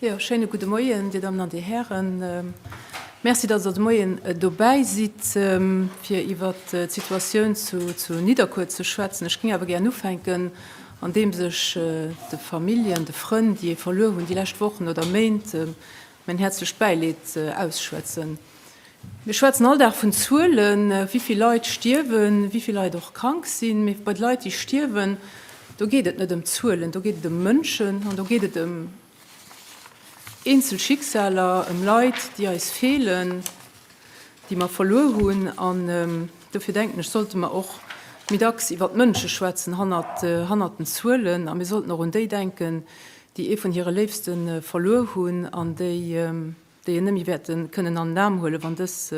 Jo, schéine gudde Moien, Dir Dammen an Dir Hären. Merci, dass Der de Moien dobäi sidd, fir iwwert d'Situatioun zu Nidderkuer ze schwätzen. Ech géing awer gären ufänken, andeems ech de Familljen, de Frënn, déi ee verluer hunn déi lescht Wochen oder Méint, mäin häerzlecht Bäileed ausschwätzen. Mir schwätzen all Dag vun Zuelen, wéi vill Leit stierwen, wéi vill Leit och krank sinn. Mee bei de Leit, déi stierwen, do geet et net ëm Zuelen, do geet et ëm Mënschen an do geet et ëm eenzel Schicksaler, ëm Leit, déi eis feelen, déi mer verluer hunn. An dofir denken ech, sollte mer och méi dacks iwwer d'Mënsche schwätzen hannert, hannert den Zuelen. A mir sollten och un déi denken, déi ee vun hire Léifste verluer hunn an déi, déi en net méi wäerte kënnen an den Aarm huelen, wann dës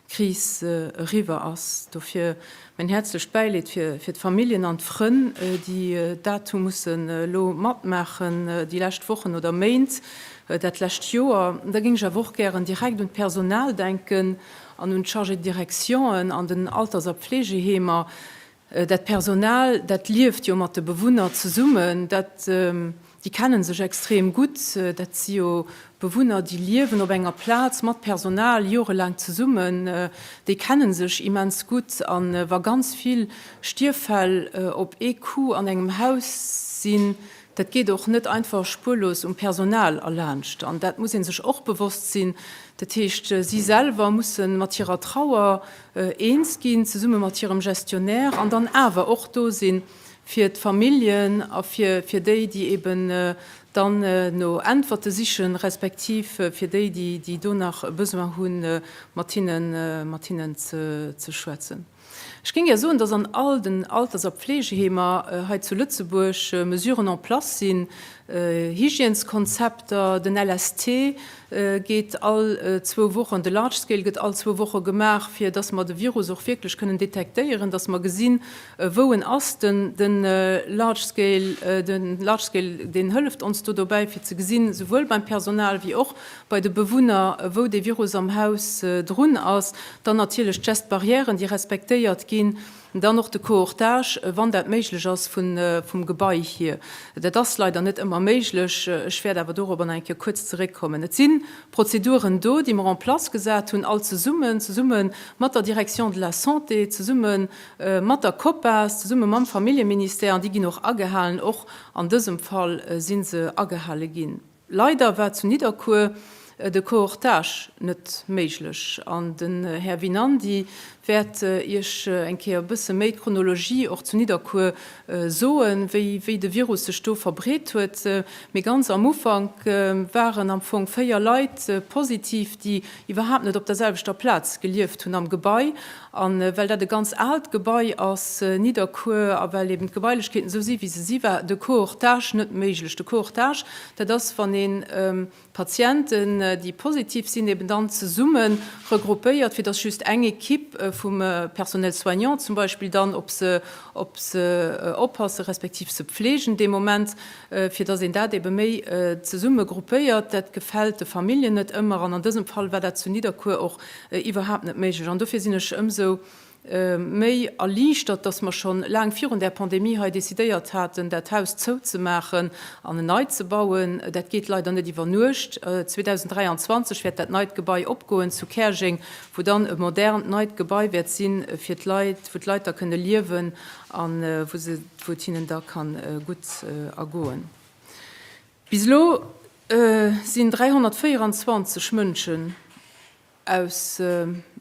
Kris eriwwer ass. Dofir mäin häerzlecht Bäileed fir d'Familljen an d'Frënn, déi dat hu mussen elo matmaachen déi lescht Wochen oder Méint, dat lescht Joer. Da géing ech awer och gären direkt un d'Personal denken an un d'Chargés de directionen an den Alters a Pflegeheemer, Dat Personal, dat lieft jo mat de Bewunner zesummen, dat, déi kenne sech extrem gutt. Dat si jo Bewunner, déi liewen op enger Plaz mat Personal jorelaang zesummen. Déi kenne sech immens gutt. A wa ganz vill Stierffäll op ee Coup an engem Haus sinn, dat geet och net einfach spuerlos um Personal erlaanscht. An dat muss ee sech och bewosst sinn. Dat heescht, si selwer musse mat hirer Trauer eens ginn, zesumme mat hirem Gestionnaire, an dann awer och do sinn fir d'Familljen a fir déi, déi eben dann no Äntwerte sichen, respektiv fir déi, déi do nach e Besoin hunn, mat hinnen, mat hinnen ze schwätzen. Ech géing gär soen, dass an all den Alters a Pflegeheemer hei zu Lëtzebuerg Mesuren en place sinn, Hygièneskonzepter, den LST geet all zwou Wochen, de Large Scale gëtt all zwou Woche gemaach, fir dass mer de Virus och wierklech kënnen detektéieren, dass mer gesinn, wou en ass. Den Large Scale, de Large Scale, deen hëlleft ons do dobäi, fir ze gesinn, souwuel beim Personal wéi och bei de Bewunner, wou dee Virus am Haus drun ass. Dann natierlech d'Gestes barrièren, déi respektéiert ginn. Dann och de Cohortage, wann dat méiglech ass vum Gebai hier. Dat ass leider net ëmmer méiglech. Ech wäert awer dorobber nach eng Kéier kuerz zeréckkommen. Et si Prozeduren do, déi mer en place gesat hunn, all zesummen, zesumme mat der Direction de la Santé, zesumme mat der COPAS, zesumme mam Familljeministère, an déi ginn och agehalen. Och an dësem Fall si se agehale ginn. Leider war zu Nidderkuer de Cohortage net méiglech an den Här Winandy wäert Iech eng Kéier e bësse méi d'Chronologie och zu Nidderkuer soen, wéi wéi de Virus sech do verbreet huet. Mee ganz am Ufank waren am Fong 4 Leit positiv, déi iwwerhaapt net op der selwechter Plaz gelieft hunn am Gebai. A well dat e ganz aalt Gebai ass, Nidderkuer, a well eben d'Gebailechkeeten esou si wéi se si, war de Cohortage net méiglech. De Cohortage, dat ass, wann een Patienten, déi positiv sinn, eben dann zesumme regroupéiert, fir dass just eng Equipe vum Personnel soignant zum Beispill dann op se op se oppasse respektiv se pflegen dee Moment, fir dass een dat ebe méi zesumme groupéiert. Dat gefält de Familljen net ëmmer an an dësem Fall war dat zu Nidderkuer och iwwerhaapt net méiglech. An dofir sinn ech ëmsou méi erliichtert, dass mer scho laang virun där Pandemie hei decidéiert haten, dat Haus zouzemaachen an en neit ze bauen. Dat geet leider net iwwer Nuecht. 2023 wäert dat neit Gebai opgoen zu Käerjeng, wou dann e modernt neit Gebai wäert sinn fir d'Leit, wou d'Leit da kënne liewen a wou se, wou et hinnen da ka gutt ergoen. Bis elo sinn 324 Mënschen aus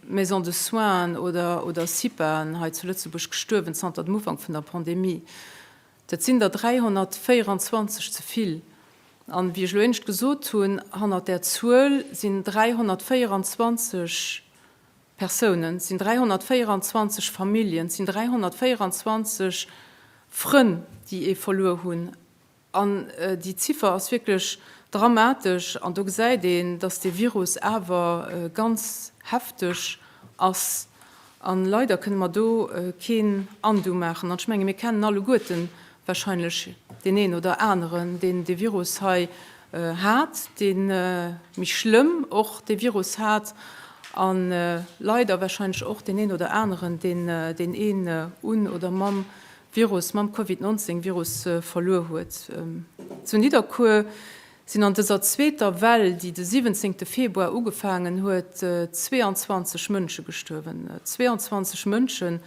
Maisons de soins oder CIPAen hei zu Lëtzebuerg gestuerwen zanter dem Ufank vun der Pandemie. Dat sinn der 324 ze vill. An, wéi ech elo éinescht gesot hunn, hannert där Zuel sinn 324 Persounen, sinn 324 Familljen, sinn 324 Frënn, déi ee verluer hunn. An déi Ziffer ass wierklech dramatesch. An do gesäit een, dass dee Virus awer ganz hefteg ass. A leider kënne mer do keen Undo maachen. An ech menge mir kennen alleguerten wahrscheinlech deen een oder aneren, deen dee Virus hei hat, dee méi schlëmm och dee Virus hat. A leider wahrscheinlech och deen een oder aneren, deen een un oder mam Virus, mam Covid 19 Virus verluer huet. Zu Nidderkuer. Sinn an dëser zweeter Well, déi de 17 Februar ugefaangen huet, 22 Mënsche gestuerwen. 22 Mënschen,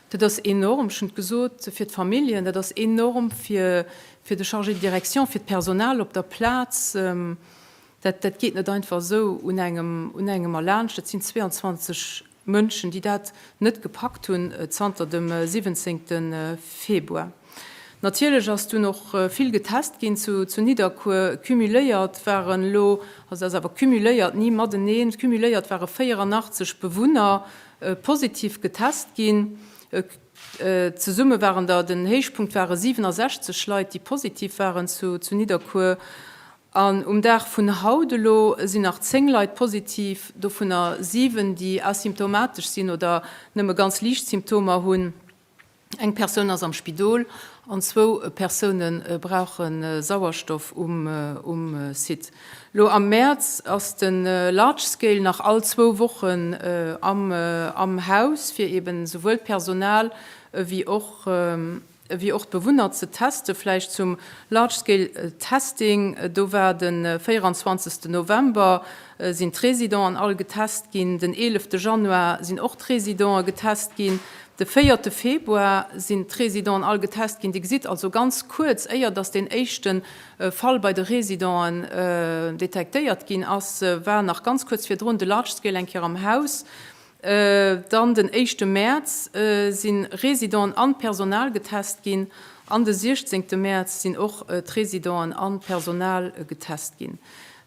dat ass enorm, ech hunn et gesot, fir d'Familljen, dat ass enorm fir de Chargé de direction, fir d'Personal op der Plaz. Dat, dat geet net einfach esou un engem, un engem erlaanscht. Dat sinn 22 Mënschen, déi dat net gepackt hunn zanter dem 17. Februar. Natierlech ass dunn och vill getest ginn zu Nidderkuer. Cumuléiert waren elo, also dat ass awer cumuléiert, ni mateneen, cumuléiert ware 84 Bewunner positiv getest ginn. Zesumme waren der, den Héichpunkt ware 67 Leit, déi positiv waren zu Nidderkuer. An um Dag vun haut elo sinn nach 10 Leit positiv, dovunner 7, déi asymptomatesch sinn oder nëmme ganz liicht Symptomer hunn. Eng Persoun ass am Spidol an zwou Persoune brauche Sauerstoff um Site. Elo am Mäerz ass de Large Scale nach all zwou Wochen am Haus, fir eben souwuel d'Personal ewéi och ewéi och d'Bewunner ze teste. Vläicht zum Large Scale Testing, do war de 24 November sinn d'Residenten all getest ginn, den 11 Januar sinn och d'Residenten getest ginn, de 4 Februar sinn d'Residenten all getest ginn. Dir gesitt also ganz kuerz éier dass deen éischte Fall bei de Residenten detektéiert ginn ass, war nach ganz kuerz virdrun de Large Scale eng Kéier am Haus. Dann den éischte Mäerz si Residenten an Personal getest ginn an de siechzéngte Mäerz sinn och d'Residenten an d'Personal getest ginn.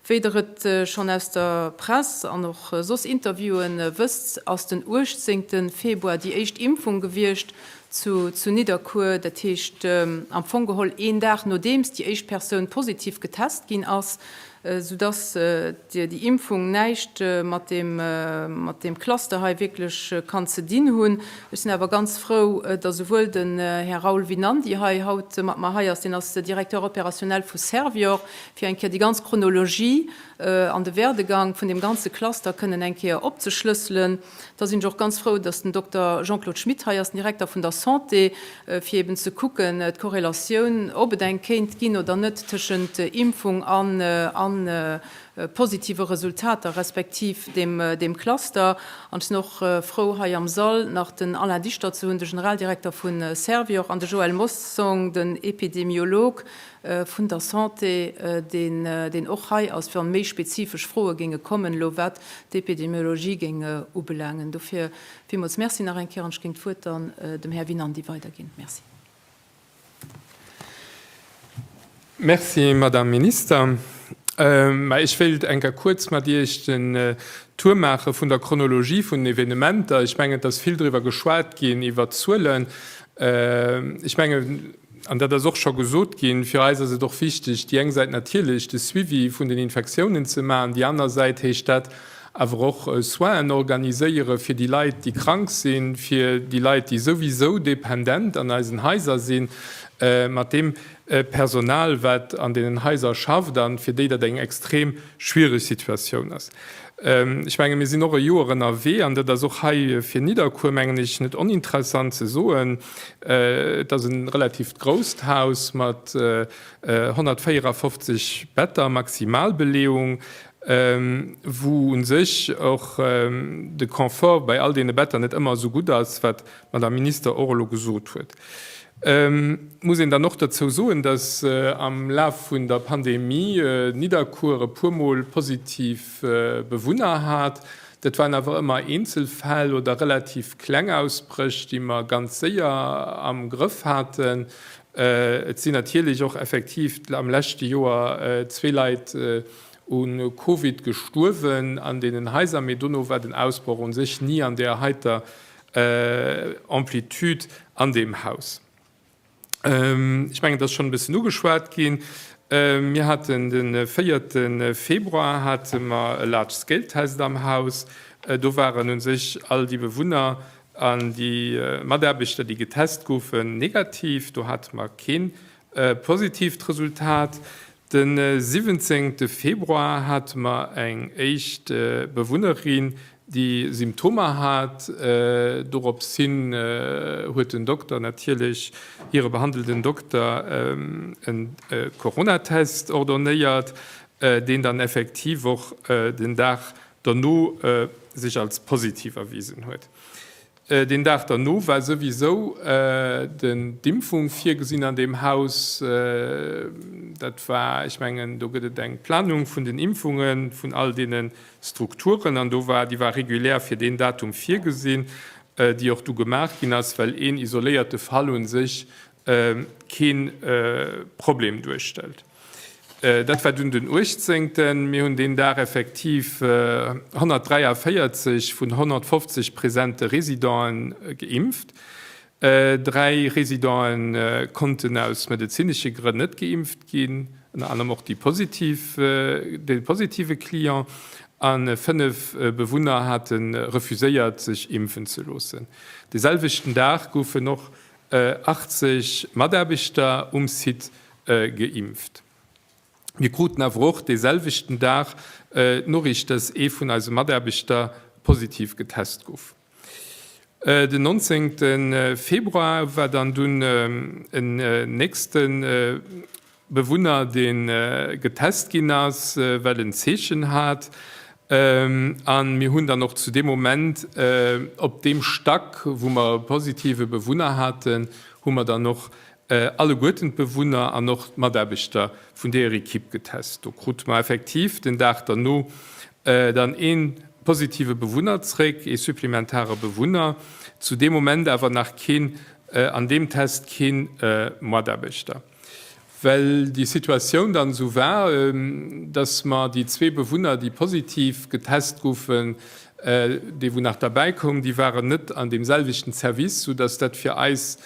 Wéi der et schonn aus der Press an och soss Interviewen wësst, ass den uechtzéngte Februar déi éischt Impfung gewiescht zu Nidderkuer. Dat heescht am Fong geholl een Dag nodeems déi éischt Persoun positiv getest ginn ass. Soudass déi Impfung näischt mat deem Cluster hei wierklech kann ze dinn hunn. Ech sinn awer ganz frou, datt esouwuel den Här Raoul Winandy hei haut mat mer hei ass, deen ass Directeur opérationnel vu Servior, fir eng Kéier déi ganz Chronologie an de Werdegang vun deem ganze Cluster kënnen eng Kéier opzeschlësselen. Da sinn ech och ganz frou, dass den Dokter Jean-Claude Schmit hei ass, den Direkter vun der Santé, fir eben ze kucken, d'Korrelatioun, ob et eng kéint ginn oder net tëschent Impfung a positive Resultater respektiv deem Cluster. An ech sinn och frou, hei am Sall nach den Alain Dichter ze hunn, de Generaldirekter vu Servior, an de Joël Mossong, den Epidemiolog vun der Santé, deen och hei ass, wann méi spezifesch Froe géinge kommen elo, wat d'Epidemiologie géing ubelaangen. Dofir villmools Merci nach eng Kéier an ech géing d'Wuert dann dem Här Winandy weiderginn. Merci. Merci, Madame Minister. Mä ech wéilt eng Kéier kuerz mat Iech den Tour maache vun der Chronologie vun den Evenementer. Ech mengen, et ass vill driwwer geschwat ginn, iwwert d'Zuelen. Ech mengen, an dat ass och scho gesot ginn, fir eis ass et och wichteg, déi eng Säit natierlech de Suivi vun den Infektiounen ze maachen, déi aner Säit heescht dat awer och Soinen organiséiere fir déi Leit, déi krank sinn, fir déi Leit, déi souwisou dependent an eisen Haiser sinn, mat deem Personal, wat an deenen Haiser schafft a fir déi dat eng extrem schwiereg Situatioun ass. Ech menge mir sinn och e Joer ënnerwee, an dat ass och hei fir Nidderkuer, mengen ech, net oninteressant ze soen. Et ass e relativt grousst Haus mat 154 Better, Maximalbeleeung, wou u sech och de Confort bei all deene Better net ëmmer esou gutt ass, wat d'Madame Minister och elo gesot huet. Muss een dann och derzou soen, dass am Laf vun der Pandemie Nidderkuer e puermol positiv Bewunner hat. Dat waren awer ëmmer Eenzelfäll oder relativ kleng Ausbréch, déi mer ganz séier am Grëff haten. Et sinn natierlech och effektiv am leschte Joer zwee Leit u Covid gestuerwen an deenen Haiser, mee dono war den Ausbroch u sech ni an där heiter Amplitude an deem Haus. Ech mengen, et ass schonn e bëssen ugeschwat ginn. Mir haten de véierte Februar hate mer e Large-Scale-Test am Haus. Do waren u sech all déi Bewunner an déi Mataarbechter, déi getest goufen, negativ. Do hate mer kee positiivt Resultat. De 17. Februar hate mer eng éischt Bewunnerin, déi Symptomer hat. Dorops hin huet den Dokter natierlech hire behandelnden Dokter e Coronatest ordonnéiert, deen dann effektiv och den Dag derno sech als positiv erwisen huet. Deen Dag derno war souwisou den d'Impfung virgesinn an deem Haus. Dat war, ech mengen, do gëtt et eng Planung vun den Impfunge vun all deene Strukturen an do war, déi war regulär fir deen Datum virgesinn, déi och du gemaach ginn ass, well een isoléierte Fall u sech kee Problem duerstellt. Dat war dunn den 18. Mir hunn deen Dag effektiv 143 vun 150 presente Residenten geimpft. Dräi Residenten konnten aus medezinesche Grënn net geimpft ginn, ënner anerem och déi positiv, de positive Client. A 5 Bewunner hate refuséiert, sech impfen ze loossen. De selwechten Dag goufen och 80 Mataarbechter um Site geimpft. Mir kruten awer och dee selwechten Dag d'Noriicht, dass ee vun eise Mataarbechter positiv getest gouf. Den 19. Februar war dann dunn en nächste Bewunner, dee getest ginn ass, well en Zeechen hat. A mir hunn dann och zu deem Moment op deem Stack, wou mer e positive Bewunner haten, hu mer dann och alleguerten d'Bewunner an och d'Mataarbechter vun deeër Ekipp getest. Do krute mer effektiv den Dag derno dann ee positive Bewunner zréck, ee supplementare Bewunner, zu deem Moment awer nach keen, an deem Test kee Mataarbechter. Well déi Situatioun dann esou war, dass mer déi zwee Bewunner, déi positiv getest goufen, dee wou nach derbäi koum, déi waren net an deem selwechten Service, soudass dat fir eis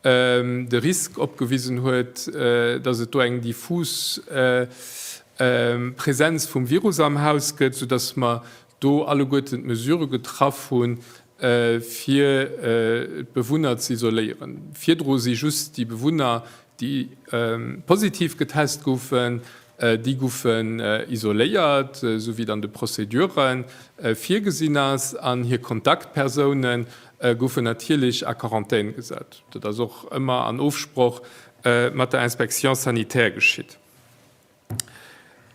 de Risk opgewisen huet, dass et do eng diffus Präsenz vum Virus am Haus gëtt, soudass mer do alleguerten d'Mesurë getraff hunn, fir d'Bewunner ze isoléieren. Virdru si just déi Bewunner, déi positiv getest goufen, déi goufen isoléiert, esou wéi et an de Prozedure virgesinn ass, an hir Kontaktpersoune goufen natierlech a Quarantän gesat. Dat ass och ëmmer an Ofsproch mat der Inspection sanitaire geschitt.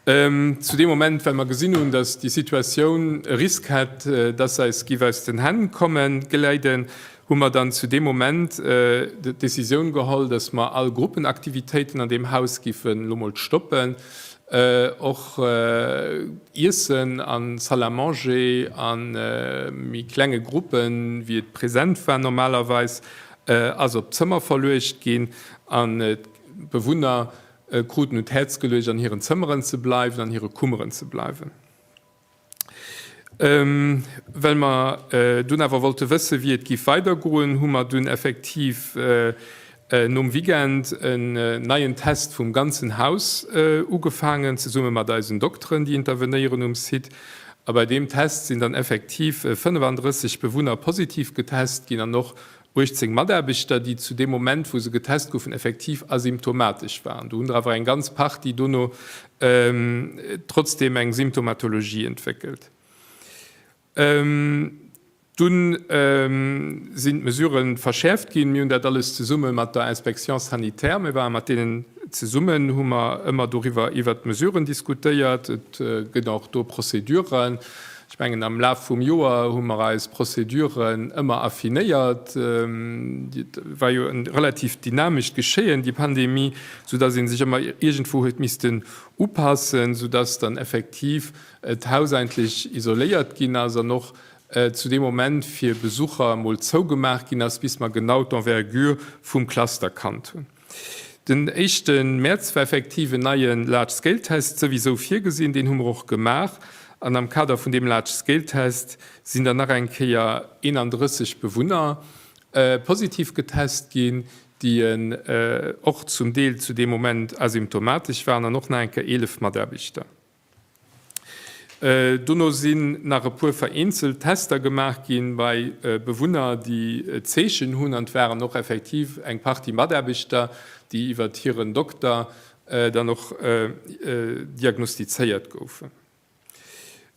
Zu deem Moment, well mer gesinn hunn, dass déi Situatioun e Risk hätt, dass se eis giff aus den Hänn kommen, geleiden, hu mer dann zu deem Moment d'Décisioun geholl, dass mer all Gruppenaktivitéiten an deem Haus giffen elo mol stoppen, och Iessen a Salle à manger a méi klenge Gruppen, wéi et present war normalerweis, ass op d'Zëmmer verluecht ginn an d'Bewunner kruten un d'Häerz geluecht, an hiren Zëmmeren ze bleiwen, an hire Kummeren ze bleiwen. Well mer dunn awer wollte wëssen, wéi et giff weidergoen, hu mer dunn effektiv nom Weekend en neien Test vum ganzen Haus ugefaangen, zesumme mat eisen Dokteren, déi intervenéieren um Site. A bei deem Test sinn dann effektiv 35 Bewunner positiv getest ginn an och 18 Mataarbechter, déi zu deem Moment, wou se getest goufen, effektiv asymptomatesch waren. Do hunn der awer eng ganz Partie dono trotzdeem eng Symptomatologie entwéckelt. Dunn sinn d'Mesurë verschäerft ginn. Mir hunn dat alles zesumme mat der Inspection sanitaire, mir ware mat deenen zesummen, hu mer ëmmer doriwwer iwwert d'Mesuren diskutéiert. Et gëtt och do Prozeduren. Ech mengen, am Laf vum Joer hu mer eis Prozeduren ëmmer affinéiert. Et war jo e relativ dynamescht Geschéien, déi Pandemie, soudass ee sech ëmmer iergendwou huet missten upassen, soudass dann effektiv d'Haus eigentlech isoléiert ginn ass an och zu deem Moment fir Besucher emol zougemaach ginn ass, bis mer genau d'Envergure vum Cluster kannt hunn. Den éischte Mäerz war effektiv en neie Large-Scale-Test souwisou virgesinn. Deen hu mer och gemaach. An am Kader vun deem Large-Scale-Test sinn dann nach eng Kéier 31 Bewunner positiv getest ginn, déi och zum Deel zu deem Moment asymptomatesch waren, an och nach eng Kéier 11 Mataarbechter. Dono sinn nach e puer vereenzelt Tester gemaach gi bei Bewunner, déi Zeechen hunn. An et waren och effektiv eng Partie Mataarbechter, déi iwwert hiren Dokter dann och diagnostizéiert goufen.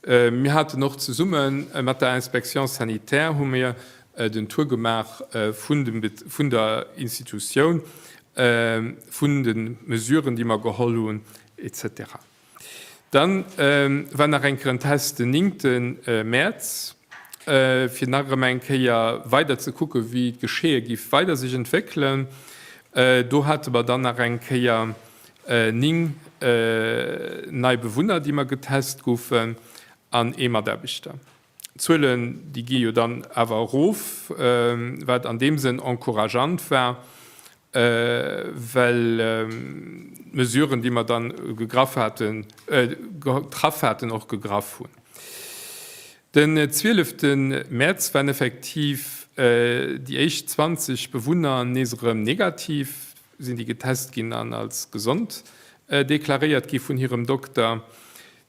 Mir haten och zesumme mat der Inspection sanitaire hu mir den Tour gemaach vun dem, vun der Institutioun, vun de Mesuren, déi mer geholl hunn, et cetera. Dann war nach eng Kéier en Test den néngte Mäerz, fir nach erëm eng Kéier weider ze kucken, wéi d'Geschehe giff weider sech entwéckelen. Do hate mer dann nach eng Kéier 9 nei Bewunner, déi mer getest goufen, an ee Mataarbechter. D'Zuelen, déi gi jo dann awer erof, wat an deem Sënn encourageant war, well d'Mesuren, déi mer dann gegraff haten, getraff haten, och gegraff hunn. Den 12 Mäerz waren effektiv déi éischt 20 Bewunner nees erëm negativ, sinn déi getest ginn an als gesond deklaréiert gi vun hirem Dokter.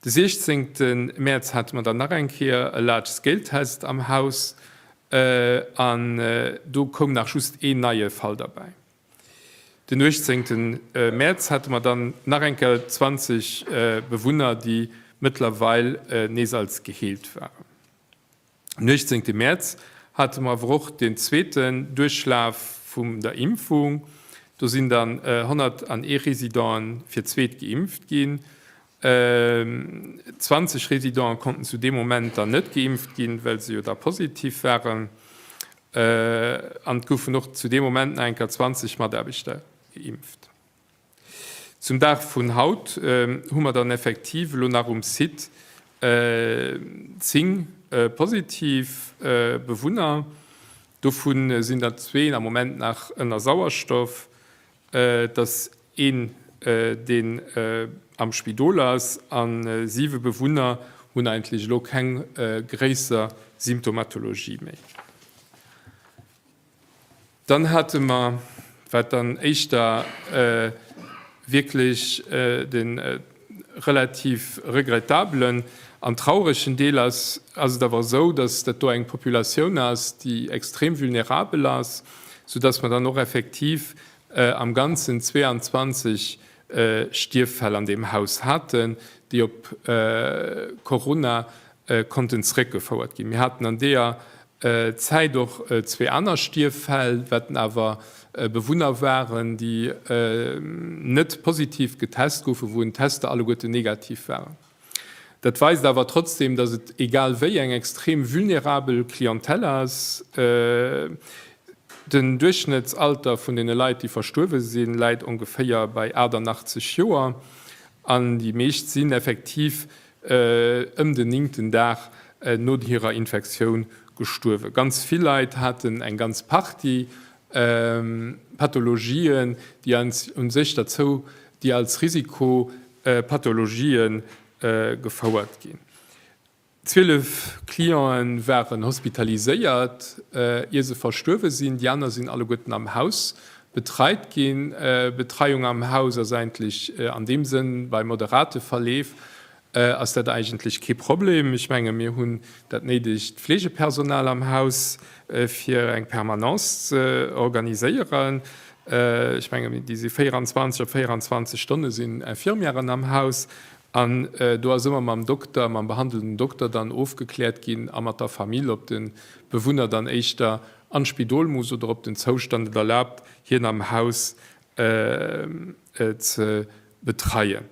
De 16 Mäerz hate mer dann nach eng Kéier e Large-Scale-Test am Haus an do koum nach just een neie Fall derbäi. Den 18 Mäerz hate mer dann nach eng Kéier 20 Bewunner, déi mëttlerweil nees als geheelt waren. Den 18 Mäerz hate mer awer och den zweeten Duerchlaf vum der Impfung. Do sinn dann 101 Residenten fir d'zweet geimpft ginn. 20 Residenten konnten zu deem Moment dann net geimpft ginn, well se jo da positiv waren. An et goufen och zu deem Moment nach eng Kéier 20 Mataarbechter geimpft. Zum Dag vun haut hu mer dann effektiv elo nach um Site 10 positiv Bewunner. Dovu sinn der zwee am Moment nach ënner Sauerstoff. Et ass een, deen am Spidol ass, a siwe Bewunner hunn eigentlech elo keng gréisser Symptomatologie méi. Dann hate mer, wat dann éischter wierklech de relativ regrettabelen an trauregen Deel ass, ass et awer esou, dass dat do eng Populatioun ass, déi extrem vulnerabel ass, soudass mer dann och effektiv am Ganzen 22 Stierffäll an deem Haus haten, déi op Corona konnten zeréckgefouert ginn. Mir haten an deeër Zäit och zwee aner Stierffäll, wat awer Bewunner waren, déi net positiv getest goufen, wou en Tester alleguerten negativ waren. Dat weist awer trotzdem, dass et egal wéi eng extrem vulnerabel Clientèle ass. Den Duerchschnëttsalter vun deene Leit, déi verstuerwe sinn, läit ongeféier bei 88 Joer an déi meescht sinn effektiv ëm den néngten Dag no hirer Infektioun gestuerwen. Ganz vill Leit haten eng ganz Partie Pathologien, déi u sech derzou, déi als Risikopathologien gefouert ginn. 12 Clienten waren hospitaliséiert, ier se verstuerwe sinn. Déi aner sinn alleguerten am Haus betreit ginn. Betreiung am Haus ass eigentlech an deem Sënn bei moderate Verleef ass dat eigentlech kee Problem. Ech menge mir hunn dat néidegt Fleegepersonal am Haus, fir eng Permanence ze organiséieren. Ech menge déi si 24 op 24 Stonne sinn Infirmièren am Haus. An do ass ëmmer mam Dokter, mam behandelnden Dokter dann ofgekläert ginn a mat der Famill, ob de Bewunner dann éischter an d'Spidol muss oder ob den Zoustand et erlaabt, hien am Haus ze betreien.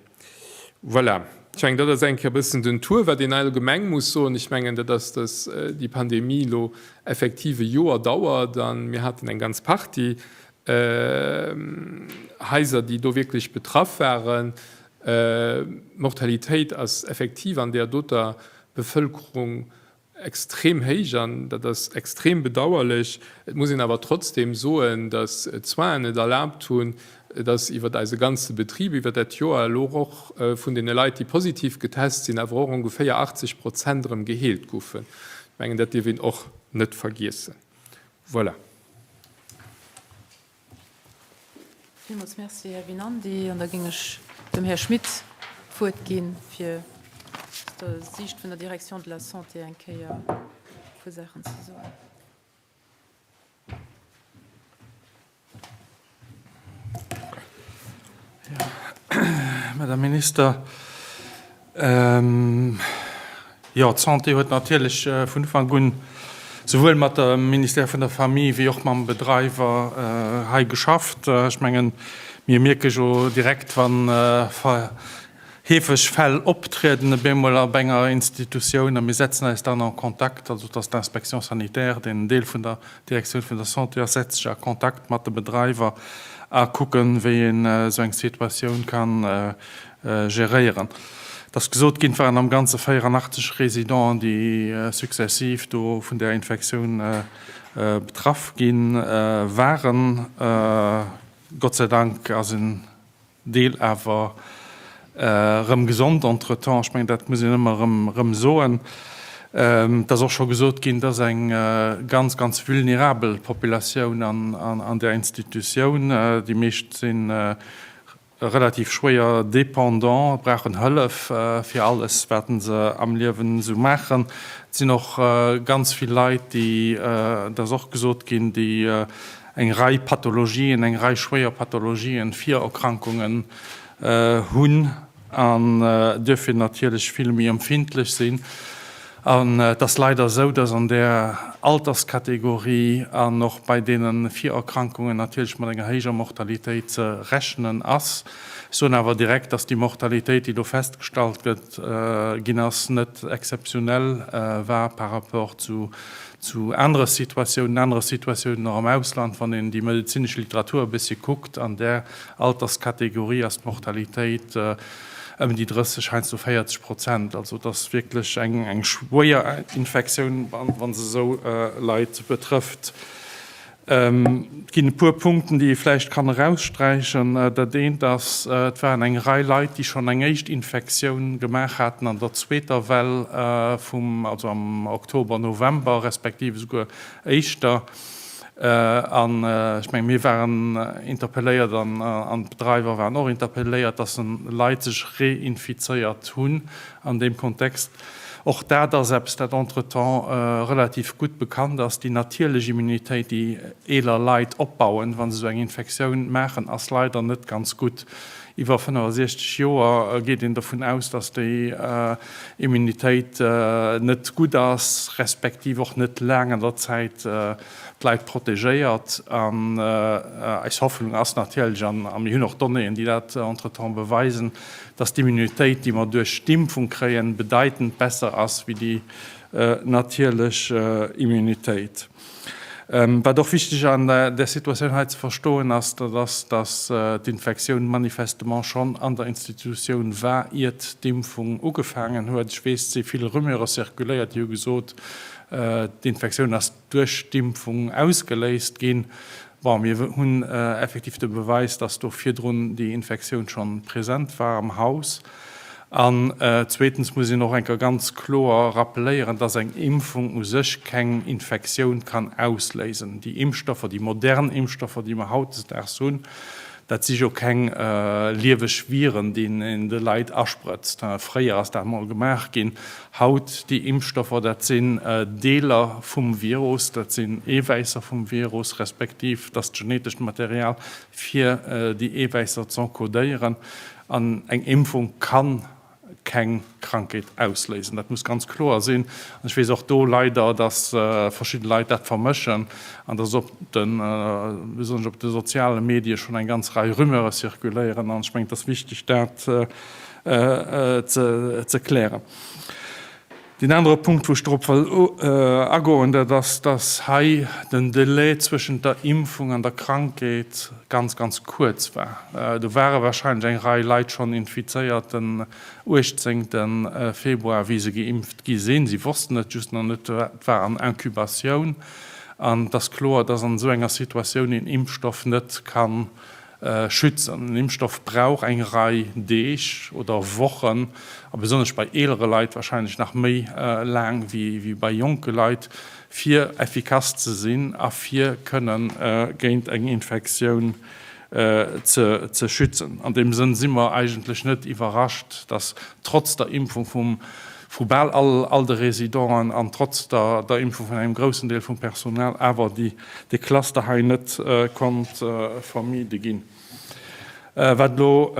Voilà, ech mengen, dat ass eng Kéier e bëssen den Tour. Wat een allgemeng muss soen, ech mengen, dat ass, dass déi Pandemie elo effektiv e Joer dauert a mir haten eng ganz Partie Haiser, déi do wierklech betraff waren. D'Mortalitéit ass effektiv an där doter Bevëlkerung extrem héich an dat ass extrem bedauerlech. Et muss een awer trotzdeem soen, datt d'Soinen et erlaabt hunn, datt iwwer eise ganze Betrib iwwer dat Joer elo och vun deene Leit, déi positiv getest sinn, awer och ongeféier 80 Prozent erëm geheelt goufen. Ech mengen, dat dierf een och net vergiessen. Voilà. Villmools Merci, Här Winandy. An da géing ech dem Här Schmit d'Wuert ginn, fir aus der Siicht vun der Direction de la Santé eng Kéier e puer Saachen ze soen. Madame Minister. Jo, d'Santé huet natierlech vun Ufank un souwuel mat dem Ministère vun der Famille wéi och mam Bedreiwer hei geschafft. Ech mengen, mir mierke jo direkt, wann heefeg Fäll optrieden op eemol op enger Institutioun a mir setzen eis dann en Kontakt, also et ass d'Inspection sanitaire, deen en Deel vun der Direktioun vun der Santé ass, setzt sech a Kontakt mat de Bedreiwer a kucken, wéi een esou eng Situatioun ka geréieren. Et ass gesot ginn, et waren am Ganze 84 Résidenten, déi successiv do vun där Infektioun betraff gi waren. Gott sei Dank ass en Deel awer erëm gesond entretemps. Ech mengen, dat muss een ëmmer erëm soen. Et ass och scho gesot ginn, et ass eng ganz, ganz vulnerabel Populatioun an där Institutioun. Déi meescht si relativ schwéier dépendant, brauchen Hëllef fir alles, wat se am Liewen esou maachen. Et sinn och ganz vill Leit, déi, et ass och gesot ginn, déi eng Rei Pathologien, eng Rei schwéier Pathologien, Virerkrankungen hunn an duerfir natierlech vill méi empfindlech sinn. An et ass leider esou, dass an där Alterskategorie an och bei deene Virerkrankungen natierlech mat enger héijer Mortalitéit ze rechnen ass. Ech soen awer direkt, dass déi Mortalitéit, déi do festgestallt gëtt, ginn ass, net exzeptionell war par rapport zu Zu anere Situatiounen, anere Situatiounen och am Ausland, wann een déi medezinesch Literatur e bëssche kuckt, an där Alterskategorie ass d'Mortalitéit ëm déi 30, heiansdo 40 Prozent. Also et ass wierklech eng schwéier Infektioun, wa se esou Leit betrëfft. Et ginn e puer Punkten, déi ee vläicht kann eraussträichen. Dat eent ass, et waren eng Rei Leit, déi schonn eng éischt Infektioun gemaach haten an der zweeter Well vum, also am Oktober, November, respektiv esouguer éischter. An ech mengen, mir waren interpelléiert an d'Bedreiwer waren och interpelléiert, dass Leit sech reinfizéiert hunn an deem Kontext. Och dat ass eppes, dat entretemps relativ gutt bekannt ass. Déi natierlech Immunitéit, déi eeler Leit opbauen, wa se esou eng Infektioun maachen, ass leider net ganz gutt. Iwwer 65 Joer geet een dovun aus, dass déi Immunitéit net gutt ass, respektiv och net laang an der Zäit d'Leit protegéiert. An eis Hoffnung ass natierlech, a mir hunn och Donnéeën, déi dat entretemps beweisen, dass d'Immunitéit, déi mer duerch d'Impfung kréien, bedeitend besser ass wéi déi natierlech Immunitéit. Wat och wichteg an där Situatioun hei ze verstoen ass, dat ass, dass d'Infektioun manifestement schonn an der Institutioun war, iert d'Impfung ugefaangen huet. Ech weess, et si vill Rumeure circuléiert, déi hu gesot, d'Infektioun ass duerch d'Impfung ausgeléist ginn. Bon, mir hunn effektiv de Beweis, dass do virdrun déi Infektioun scho present war am Haus. An zweetens muss een och eng Kéier ganz kloer rappeléieren, dass eng Impfung u sech keng Infektioun kann ausléisen. Déi Impfstoffer, déi modern Impfstoffer, déi mer hautdesdaags hunn, dat si jo keng lieweg Viren, déi een de Leit asprëtzt. Fréier ass dat emol gemaach ginn. Haut, déi Impfstoffer, dat sinn Deeler vum Virus, dat sinn Eewäisser vum Virus, respektiv dat ass d'genetescht Material, fir déi Eewäisser z'encodéieren. An eng Impfung ka keng Krankheet ausléisen. Dat muss ganz kloer sinn. An ech weess och do leider, dass verschidde Leit dat vermëschen an dass op de, besonnesch op de soziale Medie schonn eng ganz Rei Rumeure zirkuléieren. An ech mengen, et ass wichteg, dat ze klären. Deen anere Punkt, wou ech drop wëll agoen, dat ass, dass hei den Delai zwëschent der Impfung an der Krankheet ganz, ganz kuerz war. Do ware wahrscheinlech eng Rei Leit schonn infizéiert den 18. Februar, wéi se geimpft gi sinn. Si wossten et just nach net, et war an Incubatioun. An et ass kloer, dass an esou enger Situatioun een Impfstoff net kann Schützen. En Impfstoff brauch eng Rei Deeg oder Wochen, a besonnesch bei eelere Leit warscheinlech nach méi laang wéi bei jonke Leit, fir effikass ze sinn a fir kënne géint eng Infektioun ze schützen. An deem Sënn si mer eigentlech net iwwerrascht, datt trotz der Impfung vum vu bal all de Résidenten an trotz der Impfung vun engem groussen Deel vum Personal awer dee Cluster hei net konnt vermide ginn. Wat elo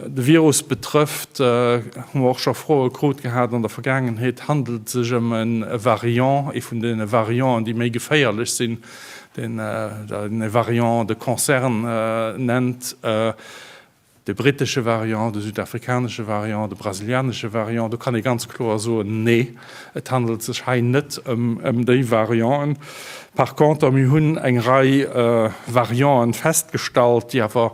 de Virus betrëfft, hu mer och scho Froe krut gehat an der Vergaangenheet, handelt et sech ëm e Variant, ee vun deene Varianten, déi méi geféierlech sinn, deen e Variant de concerne nennt, de brittesche Variant, de südafrikanesche Variant, de brasilianesche Variant. Do kann ee ganz kloer soen, Nee, et handelt sech hei net ëm déi Varianten. Par conter, mir hunn eng Rei Varianten festgestallt, déi awer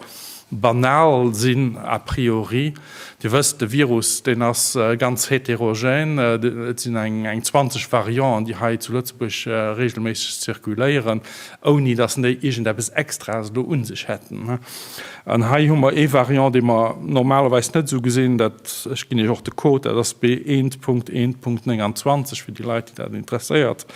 banal sinn a priori. Dir wësst, de Virus, deen ass ganz heterogène. Et sinn eng 20 Varianten, déi hei zu Lëtzebuerg regelméisseg zirkuléieren, ouni datt déi iergendeppes Extraes elo u sech hätten. An hei hu mer ee Variant, dee mer normalerweis net esou gesinn, dat, ech ginn Iech och de Code, dat ass B1.1.29, fir déi Leit, déi dat interesséiert.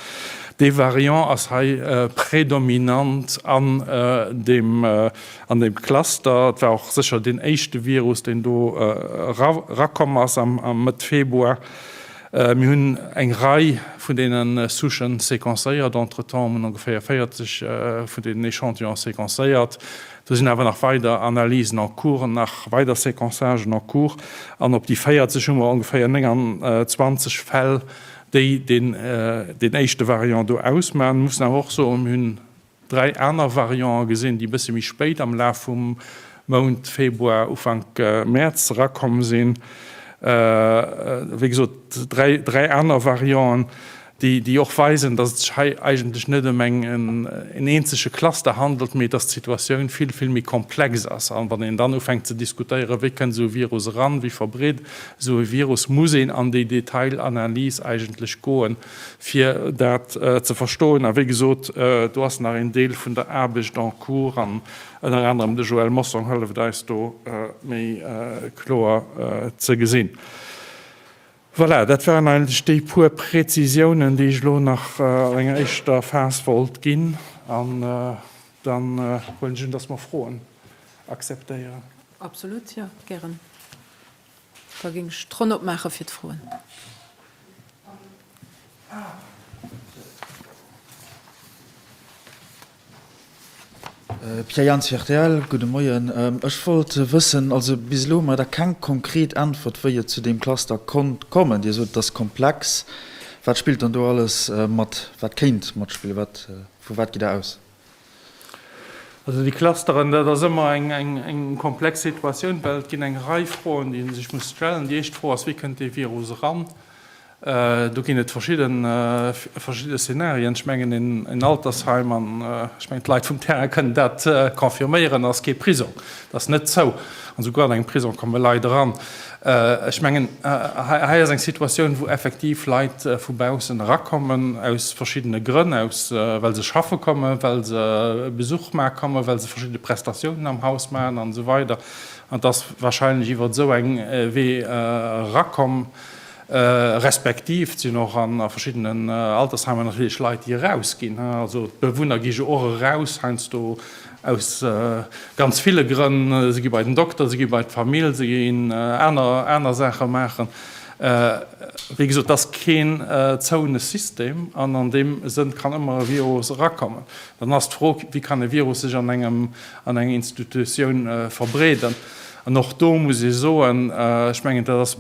Dee Variant ass hei predominant an deem, an deem Cluster. Et war och sécher deen éischte Virus, deen do erakomm ass am Mëtt Februar. Mir hunn eng Rei vun deene Souchen séquencéiert entretemps, mir hunn ongeféier 40 vun deenen Échantillons séquencéiert. Do sinn awer nach weider Analysen en cours, nach weider Séquençagen en cours. An op déi 40 hu mer ongeféier 29 Fäll, déi deen éischte Variant do ausmachen. Mir mussen awer och soen, mir hunn dräi aner Variante gesinn, déi e bësse méi spéit am Laf vum Mount Februar, Ufank Mäerz erakomm sinn. Wéi gesot, dräi aner Varianten, déi och weisen, datt et sech hei eigentlech net ëm en eenzege Cluster handelt, mee datt d'Situatioun vill, vill méi komplex ass. A wann een dann ufänkt ze diskutéieren, wéi kënnt esou e Virus eran, wéi verbreet esou e Virus, muss een an déi Detailanalys eigentlech goen, fir dat ze verstoen. A wéi gesot, do ass nach een Deel vun der Aarbecht en cours an ënner anerem de Joël Mossong hëlleft eis do méi kloer ze gesinn. Voilà, dat waren eigentlech déi puer Präzisiounen, déi ech elo nach an enger éischter Phas wollt ginn. An dann huelen ech un, dass mer Froen akzeptéieren. Absolut, jo, gären. Da géing ech d'Ronn opmaache fir d'Froen. Pierre Jans, rtl, Gudde Moien. Ech wollt wëssen, also bis elo hu mer da keng konkret Äntwert, wéi et zu deem Cluster konnt kommen. Dir sot, et ass komplex. Wat spillt dann do alles mat? Wat kéint matspillen? Wat, vu wat gitt Der aus? Also déi Clusteren, dat ass ëmmer eng komplex Situatioun, well et ginn eng Rei Froen, déi ee sech muss stellen. Déi éischt Fro ass, Wéi kënnt dee Virus eran? Do ginn et verschidde verschidde Szenarien. Ech mengen en Altersheim, an ech mengen d'Leit vum Terrain kënnen dat confirméieren, ass kee Prisong. Dat ass net zou. An esouguer an engem Prisong komme Leit eran. Ech mengen hei ass eng Situatioun, wou effektiv Leit vu baussen erakommen, aus verschiddene Grënn, aus well se schaffe kommen, well se Besuch maache kommen, well se verschidde Prestatiounen am Haus maachen an esou weider. An et ass wahrscheinlech iwwer esou eng Wee erakomm. Respektiv et sinn och a verschiddenen Altersheimer natierlech Leit, déi erausginn. Also d'Bewunner gi jo och eraus, heiansdo aus ganz ville Grënn. Se gi bei den Dokter, se gi bei d'Famill, se ginn aner, aner Saache maachen. Wéi gesot, et ass keen zouene System an an deem Sënn kann ëmmer e Virus erakommen. Dann ass d'Fro, wéi kann e Virus sech an engem, an enger Institutioun verbreeden? An och do muss ee soen, ech mengen, dat ass,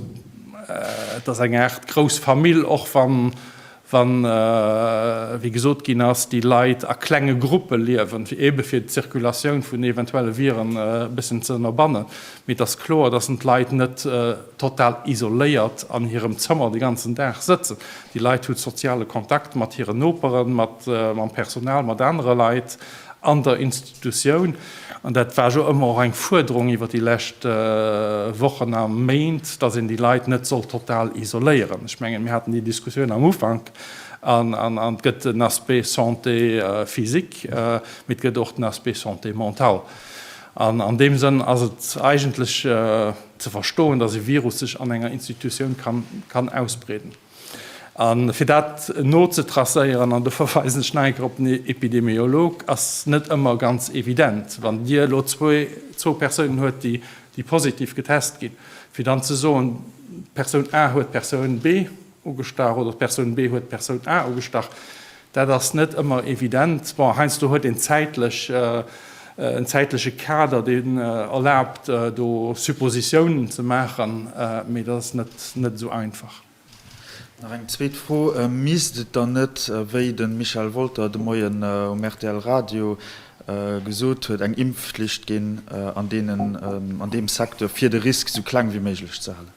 et ass eng Aart grouss Famill, och wann, wann, wéi gesot ginn ass, déi Leit a klenge Gruppe liewen, fir eebe fir d'Zirkulatioun vun eventuelle Viren e bëssen ze ënnerbannen. Mee et ass kloer, dass d'Leit net total isoléiert an hirem Zëmmer de ganzen Dag sëtzen. Déi Leit hu soziale Kontakt mat hiren Noperen, mat, mam Personal, mat anere Leit an der Institutioun. An dat war jo ëmmer och eng Fuerderung iwwer déi lescht Wochen a Méint, datt een déi Leit net soll total isoléieren. Ech mengen, mir haten déi Diskussioun am Ufank. An et gëtt den Aspect santé physique, mee et gëtt och den Aspect santé mentale. An an deem Sënn ass et eigentlech ze verstoen, datt e Virus sech an enger Institutioun kann ausbreeden. A fir dat nozetracéieren, an do verweisen ech nach eng Kéier op den Epidemiolog, ass net ëmmer ganz evident. Wann Dir elo zwou Persounen huet, déi positiv getest ginn, fir dann ze soen, d'Persoun A huet d'Persoun B ugestach oder d'Persoun B huet d'Persoun A ugestach, dat ass net ëmmer evident. Bon, heiansdo huet een zäitlech. en zäitleche Kader, deen erlaabt, do Suppositiounen ze maachen, mee dat ass net net esou einfach. Nach eng zweet Fro, Misst et dann net, wéi de Michel Wolter de Moien um rtl Radio gesot huet, eng Impfflicht ginn an deenen, an deem Secteur, fir de Risk esou kleng wéi méiglech ze halen?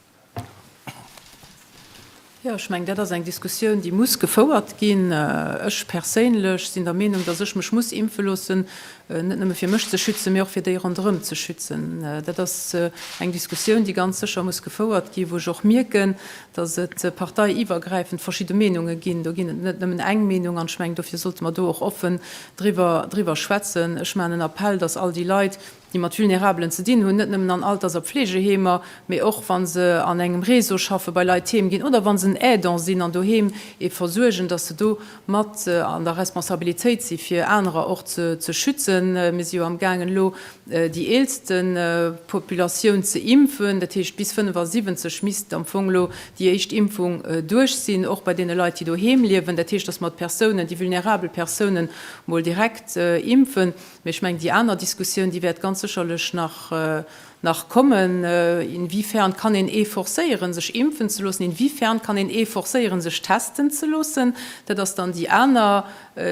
Jo, ech mengen, dat ass eng Diskussioun, déi muss gefouert ginn. Ech perséinlech sinn der Meenung, datt ech mech muss impfe loossen, net nëmme fir mech ze schützen, mee och fir déi ronderëm ze schützen. Dat ass eng Diskussioun, déi ganz sécher muss gefouert ginn, wou ech och mierken, datt et parteiiwwergräifend verschidde Meenunge ginn. Do ginn et net nëmmen eng Meenung an ech mengen, dofir sollte mer do och offen driwwer, driwwer schwätzen. Ech maachen en Appell, datt all déi Leit, déi mat Vulnerabelen ze dinn hunn, net nëmmen an Alters a Pflegeheemer, mee och wa se an engem Réseau schaffen, bei Leit heem ginn oder wa se en Aidant sinn an doheem ee versuergen, dass se do mat an der Responsabilitéit si fir anerer och ze schützen. Mir si jo am gaangen elo déi eelste Populatioun ze impfen, dat heescht bis 75 misst am Fong elo déi éischt Impfung duerch sinn, och bei deene Leit, déi doheem liewen. Dat heescht, dass mer d'Persounen, déi vulnerabel Persounen mol direkt impfen. Mee ech mengen, déi aner Diskussioun, déi wäert ganz sécherlech nach, nach kommen, Inwiefern kann een ee forcéieren, sech impfen ze loossen? Inwiefern kann een ee forcéieren, sech testen ze loossen? Dat ass dann déi aner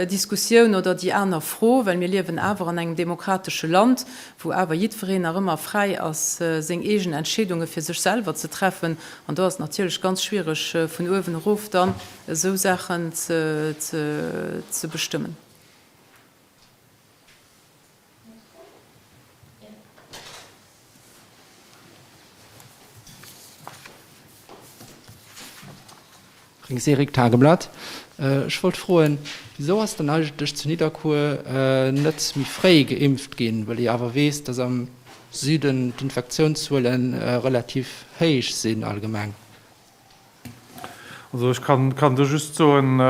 Diskussioun oder déi aner Fro, well mir liewen awer an engem demokratesche Land, wou awer jiddwereen nach ëmmer fräi ass, seng eegen Entscheedunge fir sech selwer ze treffen. An do ass et natierlech ganz schwiereg, vun uewen erof dann esou Saachen ze, ze bestëmmen. Frings Eric, Tageblatt. Ech wollt froen, wisou ass dann eigentlech zu Nidderkuer net méi fréi geimpft ginn, well ee awer weess, datt am Süden d'Infektiounszuele relativ héich sinn allgemeng? Also ech kann do just soen,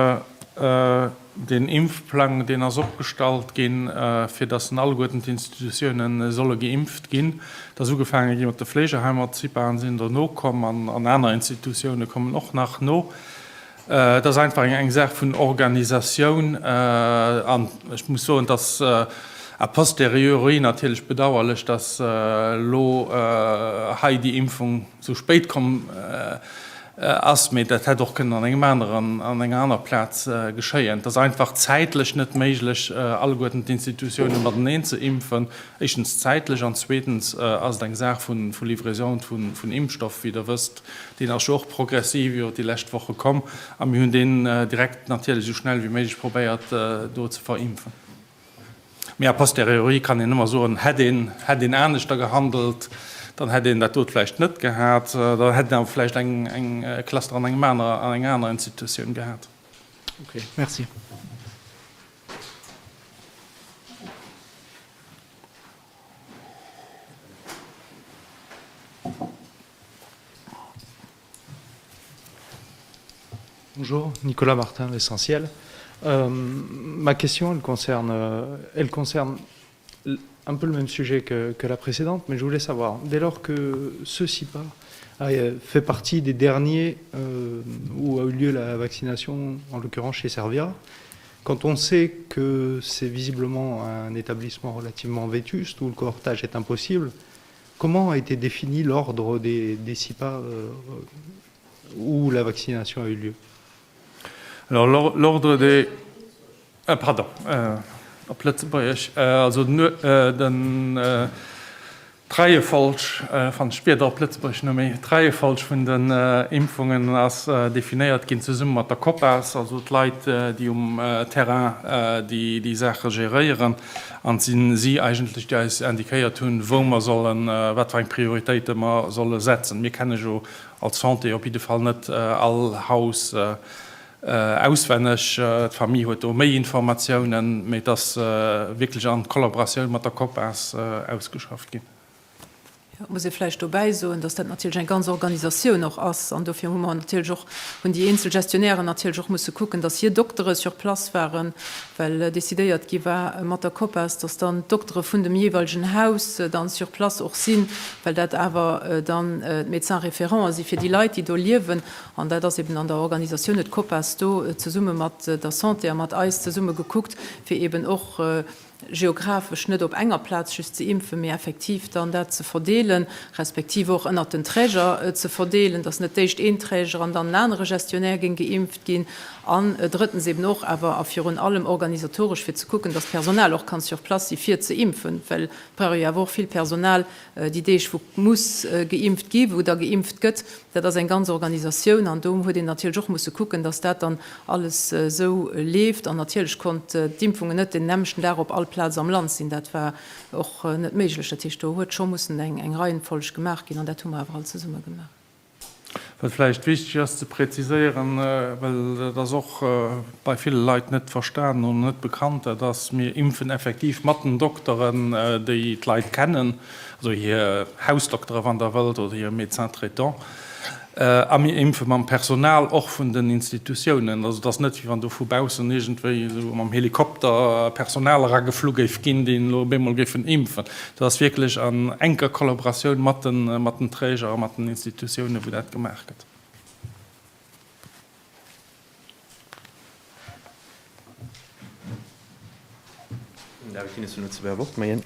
deen Impfplang, deen ass opgestallt ginn, fir datt en alleguerten d'Institutiounen solle geimpft ginn. Et ass ugefaange gi mat de Fleegeheimer, d'CIPAen sinn dono komm an aner Institutioune kommen och nach no. Et ass einfach eng Saach vun Organisatioun an ech muss soen, et ass a posteriori natierlech bedauerlech, datt elo hei déi Impfung esou spéit komm ass, mee dat hätt och kënnen an engem aneren, an enger aner Plaz geschéien. Et ass einfach zäitlech net méiglech, alleguerten d'Institutiounen mateneen ze impfen, éischtens zäitlech an zweetens ass et eng Saach vu Livraison vun Impfstoff, wéi Der wësst. Deen ass jo och progressiv iwwer déi lescht Woche komm a mir hunn deen direkt natierlech esou schnell wéi méiglech probéiert do ze verimpfen. Mee a posteriori kann een ëmmer soen, hätt een, hätt een aneschter gehandelt, dann hätt een dat dot vläicht net gehat, dann hätt een awer vläicht eng, eng Cluster an engem aner, an enger aner Institutioun gehat. Okay, merci. Bonjour, Nicolas Martin, L'Essentiel. Euh, ma question, elle concerne, elle concerne un peu le même sujet que, que la précédente, mais je voulais savoir, dès lors que ce CIPA fait partie des derniers euh, où a eu lieu la vaccination, en l'occurrence chez Servia, quand on sait que c'est visiblement un établissement relativement vétuste, où le cohortage est impossible, comment a été défini l'ordre des, des CIPA euh, où la vaccination a eu lieu Alors l'ordre des ah, pardon euh, op Lëtzebuergesch euh, also euh, den euh, d'Reiefolg euh, fannen ech d'Wierder op Lëtzebuergesch net méi, d'Reiefolg vun den euh, Impfungen ass euh, definéiert ginn zesumme mat der COPAS, also d'Leit euh, déi um euh, Terrain euh, déi déi Saache geréieren an et sinn si eigentlech déi eis indiquéiert hunn, wou mer sollen, wat fir eng Prioritéite mer solle setzen. Mir kenne jo Als Santé op jidde Fall net all Haus auswenneg. D'Famille huet do méi Informatiounen, mee et ass wierklech an Kollaboratioun mat der COPAS ausgeschafft ginn. Jo, et muss ee vläicht dobäi soen, dass dat natierlech eng ganz Organisatioun och ass. An dofir hu mer natierlech och, hunn déi eenzel Gestionnairen natierlech och musse kucken, dass hir Doktere sur place waren, well decidéiert gi war mat der COPAS, dass dann d'Doktere vun dem jeeweilegen Haus dann sur place och sinn, well dat awer dann d'Médecins référents si fir déi Leit, déi do liewen. An dat ass eben an der Organisatioun, huet d'COPAS do zesumme mat der Santé a mat eis zesumme gekuckt, fir eben och. geographesch net op enger Plaz just ze impfen, mee effektiv dann dat ze verdeelen, respektiv och ënnert den Träger ze verdeelen, dass net d'éischt een Träger an dann en anere Gestionnaire géing geimpft ginn. An drëttens eben och awer a virun allem organisatoresch, fir ze kucken, dass d'Personal och kann sur place si fir ze impfen, well et brauch ee jo awer och vill Personal déi Deeg, wou muss geimpft gi, wou da geimpft gëtt. Dat ass eng ganz Organisatioun an do huet een natierlech och musse kucken, dass dat dann alles esou leeft. An natierlech konnt d'Impfungen net den nämmlechten Dag op all Plaz am Land sinn. Dat war och net méiglech. Dat heescht, do huet scho mussen eng Reihenfolg gemaach ginn an dat hu mer awer all zesumme gemaach. Wat vläicht wichteg ass ze präziséieren, well dat ass och bei ville Leit net verstanen oder net bekannt, dat ass, Mir impfen effektiv mat den Dokteren, déi d'Leit kennen, also hir Hausdoktere wann Der wëllt, oder hir Médecins traitants. A mir impfe mam Personal och vun den Institutiounen. Also et ass net, wéi wann do vu baussen iergendwéi esou mam Helikopter Personal erageflu géif ginn, déi elo op eemol géifen impfen. Dat ass wierklech an enker Kollaboratioun mat den Träger a mat den Institutiounen, wou dat gemaach gëtt. David Thinnes vun Lëtzebuerger Wort. Moien.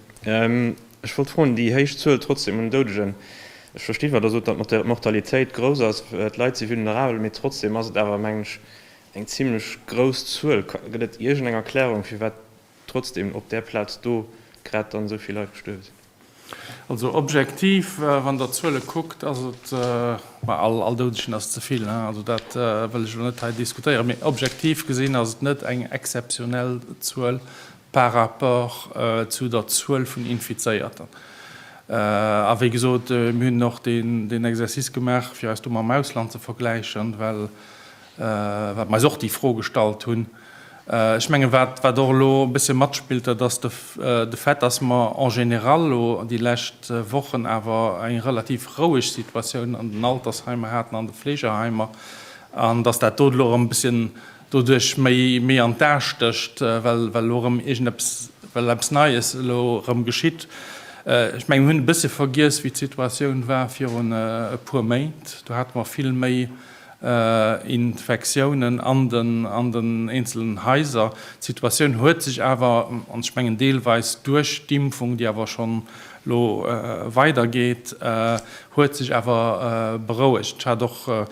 Ech wollt froen, déi héich Zuel trotzdem un Doudegen, ech verstinn, wat Der sot, datt d'Mortalitéit grouss ass, d'Leit si vulnerabel, mee trotzdem ass et awer, mengen ech, eng zimlech grouss Zuel. Gëtt et iergendeng Erklärung, firwat trotzdem op där Plaz do grad dann esou vill Leit gestuerwe sinn? Also objektiv, wann Der d'Zuele kuckt, ass et, ma all Doudegen ass ze vill, also dat wëll ech elo net hei diskutéieren, mee objektiv gesinn ass et net eng exzeptionell Zuel par rapport zu der Zuel vun Infizéierten. A wéi gesot, mir hunn och deen Exercice gemaach, fir eis do mam Ausland ze vergläichen, well Wat mer eis och déi Fro gestallt hunn. Ech mengen, wat och elo e bëssche matspillt, dat ass de Fait, dass mer en général elo déi lescht Wochen awer eng relativ roueg Situatioun an den Altersheimer haten, an de Fleegeheimer, an dass dat do elo erëm e bësschen doduerch méi an d'A stécht, well elo erëm iergendeppes, well eppes Neies elo erëm geschitt. Ech mengen, mir hunn e bëssche vergiess, wéi d'Situatioun war virun e puer Méint. Do hate mer vill méi Infektiounen an den an den eenzelen Haiser. D'Situatioun huet sech awer, an ech mengen deelweis duerch d'Impfung, déi awer schonn elo weidergeet, huet sech awer berouegt. Ech hat och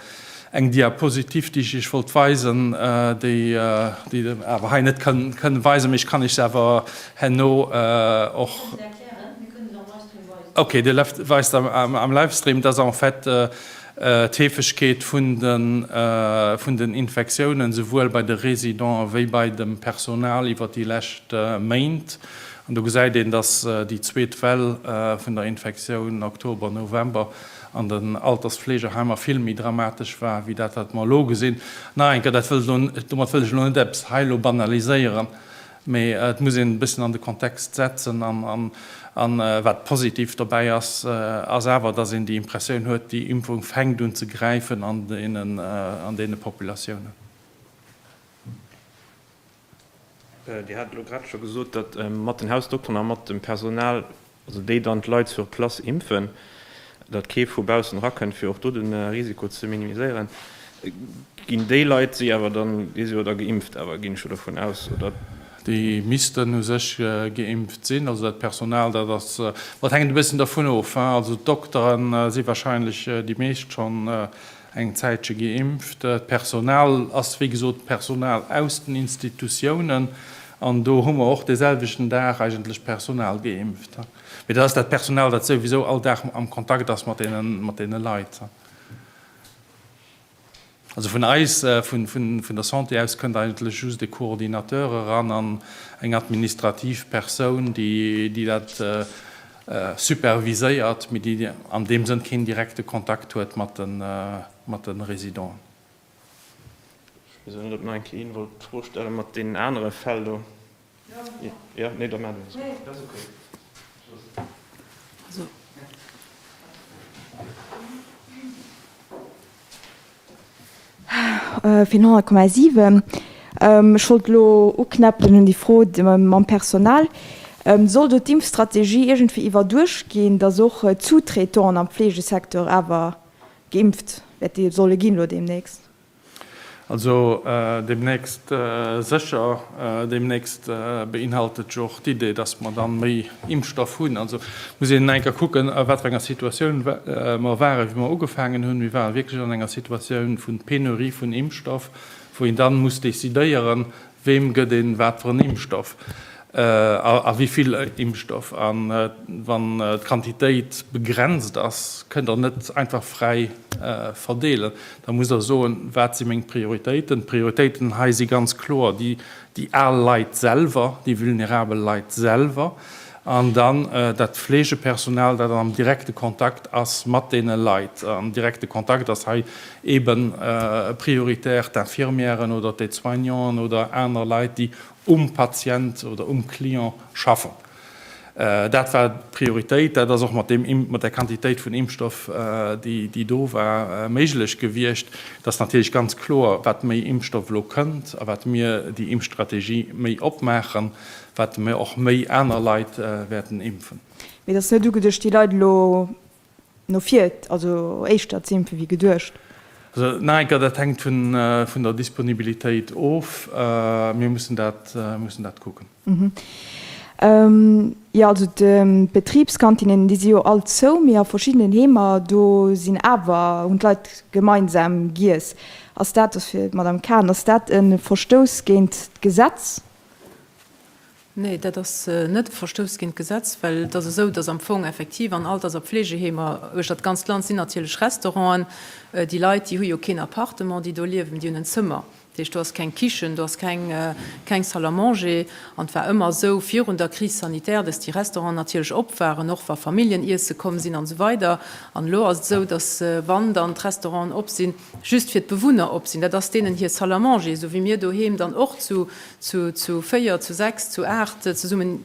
eng Diapositiv, déi ech Iech wollt weisen, déi déi awer hei net kënne weisen, mee ech kann Iech se awer herno och. Ok, Dir weist am Livestream, dass en fait D'Heefegkeet vun den Infektiounen, souwuel bei de Residenten wéi bei dem Personal iwwer déi lescht Méint. An do gesäit een, dass déi zweet Well vun der Infektioun, Oktober, November, an den Altersfleegeheimer vill méi dramatesch war, wéi dat, wat mer elo gesinn. Nach eng Kéier, dat wëll elo, domat wëll ech elo net eppes hei elo banaliséieren, Mee et muss een e bëssen an de Kontext setzen. An wat positiv dobäi ass, ass awer, datt een déi Impressioun huet, déi Impfung fänkt un ze gräifen an deene Populatiounen. Dir hat elo grad scho gesot, datt mat den Hausdokteren a mat dem Personal also déi dann d'Leit sur place impfen, datt kee vu baussen erakënnt, fir och do de Risiko ze minimiséieren. Ginn déi Leit si awer dann, déi si jo da geimpft awer, ginn ech jo dovun aus, oder? Déi missten u sech geimpft sinn. Also dat Personal, dat ass, ma et hänkt e bëssen dervun of, hein. Also d'Doktere si wahrscheinlech déi meescht schonn eng Zäitche geimpft. D'Personal ass, wéi gesot, d'Personal aus den Institutiounen. An do hu mer och dee selwechten Dag eigentlech Personal geimpft. Mee dat ass dat Personal, dat souwisou all Dag am Kontakt ass mat deene Leit. Also vun eis, vun der Santé aus, kënnt eigentlech just e Coordinateur eran an eng administrativ Persoun, déi dat superviséiert, mee déi an deem Sënn keen direkte Kontakt huet mat de Résidenten. Ech weess och net, ob nach eng Kéier een wollt d'Fro stelle mat deenen anere Fäll do. Jo, nee, da maache mer dat. Dat ass okay. Fir den 100,7. Ech wollt elo uknäppelen un déi Fro mam Personal. Soll do d'Impfstrategie iergendwéi iwwerduecht ginn, datt och d'Sous-traitants am Fleegesecteur awer geimpft wäerte solle ginn elo deemnächst? Also deemnächst sécher. Deemnächst beinhaltet jo och d'Idee, dass mer dann méi Impfstoff hunn. Also muss een eng Kéier kucken, a wat fir enger Situatioun mer waren, wéi mer ugefaangen hunn. Mir ware wierklech an enger Situatioun vu Penurie vun Impfstoff, wou een dann muss decidéieren, Weem gëtt een wat fir en Impfstoff a wéi vill Impfstoff? A wann d'Quantitéit begrenzt ass, kënnt Der net einfach fräi verdeelen. Da musst Der soen, wat si meng Prioritéiten? D'Prioritéiten hei si ganz kloer déi al Leit selwer, déi vulnerabel Leit selwer an dann dat Fleegepersonal, dat am direkte Kontakt ass mat deene Leit. Am direkte Kontakt ass hei eebe prioritär d'Infirmièren oder d'Aide-soignanten oder aner Leit, déi um Patient oder um Client schaffen. Dat war d'Prioritéit. Dat ass och mat deem, mat där Quantitéit vun Impfstoff, déi do war, méiglech gewiescht. Et ass natierlech ganz kloer, wat méi Impfstoff elo kënnt a wat mir déi Impfstrategie méi opmaachen, wat mir och méi aner Leit wäerten impfen. Mee et ass net ugeduecht, déi Leit elo no vir, also éischter ze impfen, wéi geduecht. Also nach eng Kéier, dat hänkt vun der Disponibilitéit of. Mir mussen dat, mussen dat kucken. Jo, also d'Betribskantinen, déi si jo all zou, mee a verschiddenen Heemer, do sinn awer, hunn d'Leit gemeinsam giess. Ass dat, dat ass fir d'Madame Cahen, ass dat e Verstouss géint d'Gesetz? Nee, dat ass net e Verstouss géint d'Gesetz, well et ass esou, dass am Fong effektiv an Alters a Pflegeheemer uechter d'ganzt Land sinn natierlech Restauranten. Déi Leit, déi hu jo keen Appartement, déi do liewen, déi hunn en Zëmmer. Dat heescht, do ass keng Kichen, do ass keng, keng Salle à manger. An et war ëmmer esou virun der Crise sanitaire, dass déi Restauranten natierlech op waren, och wa Familljen iesse komm sinn an esou weider. An elo ass et esou, dass, wann dann d'Restauranten op sinn, just fir d'Bewunner op sinn. Dat ass deenen hir Salle à manger, esou wéi mir doheem dann och zu zu 4, zu 6, zu 8 zesummen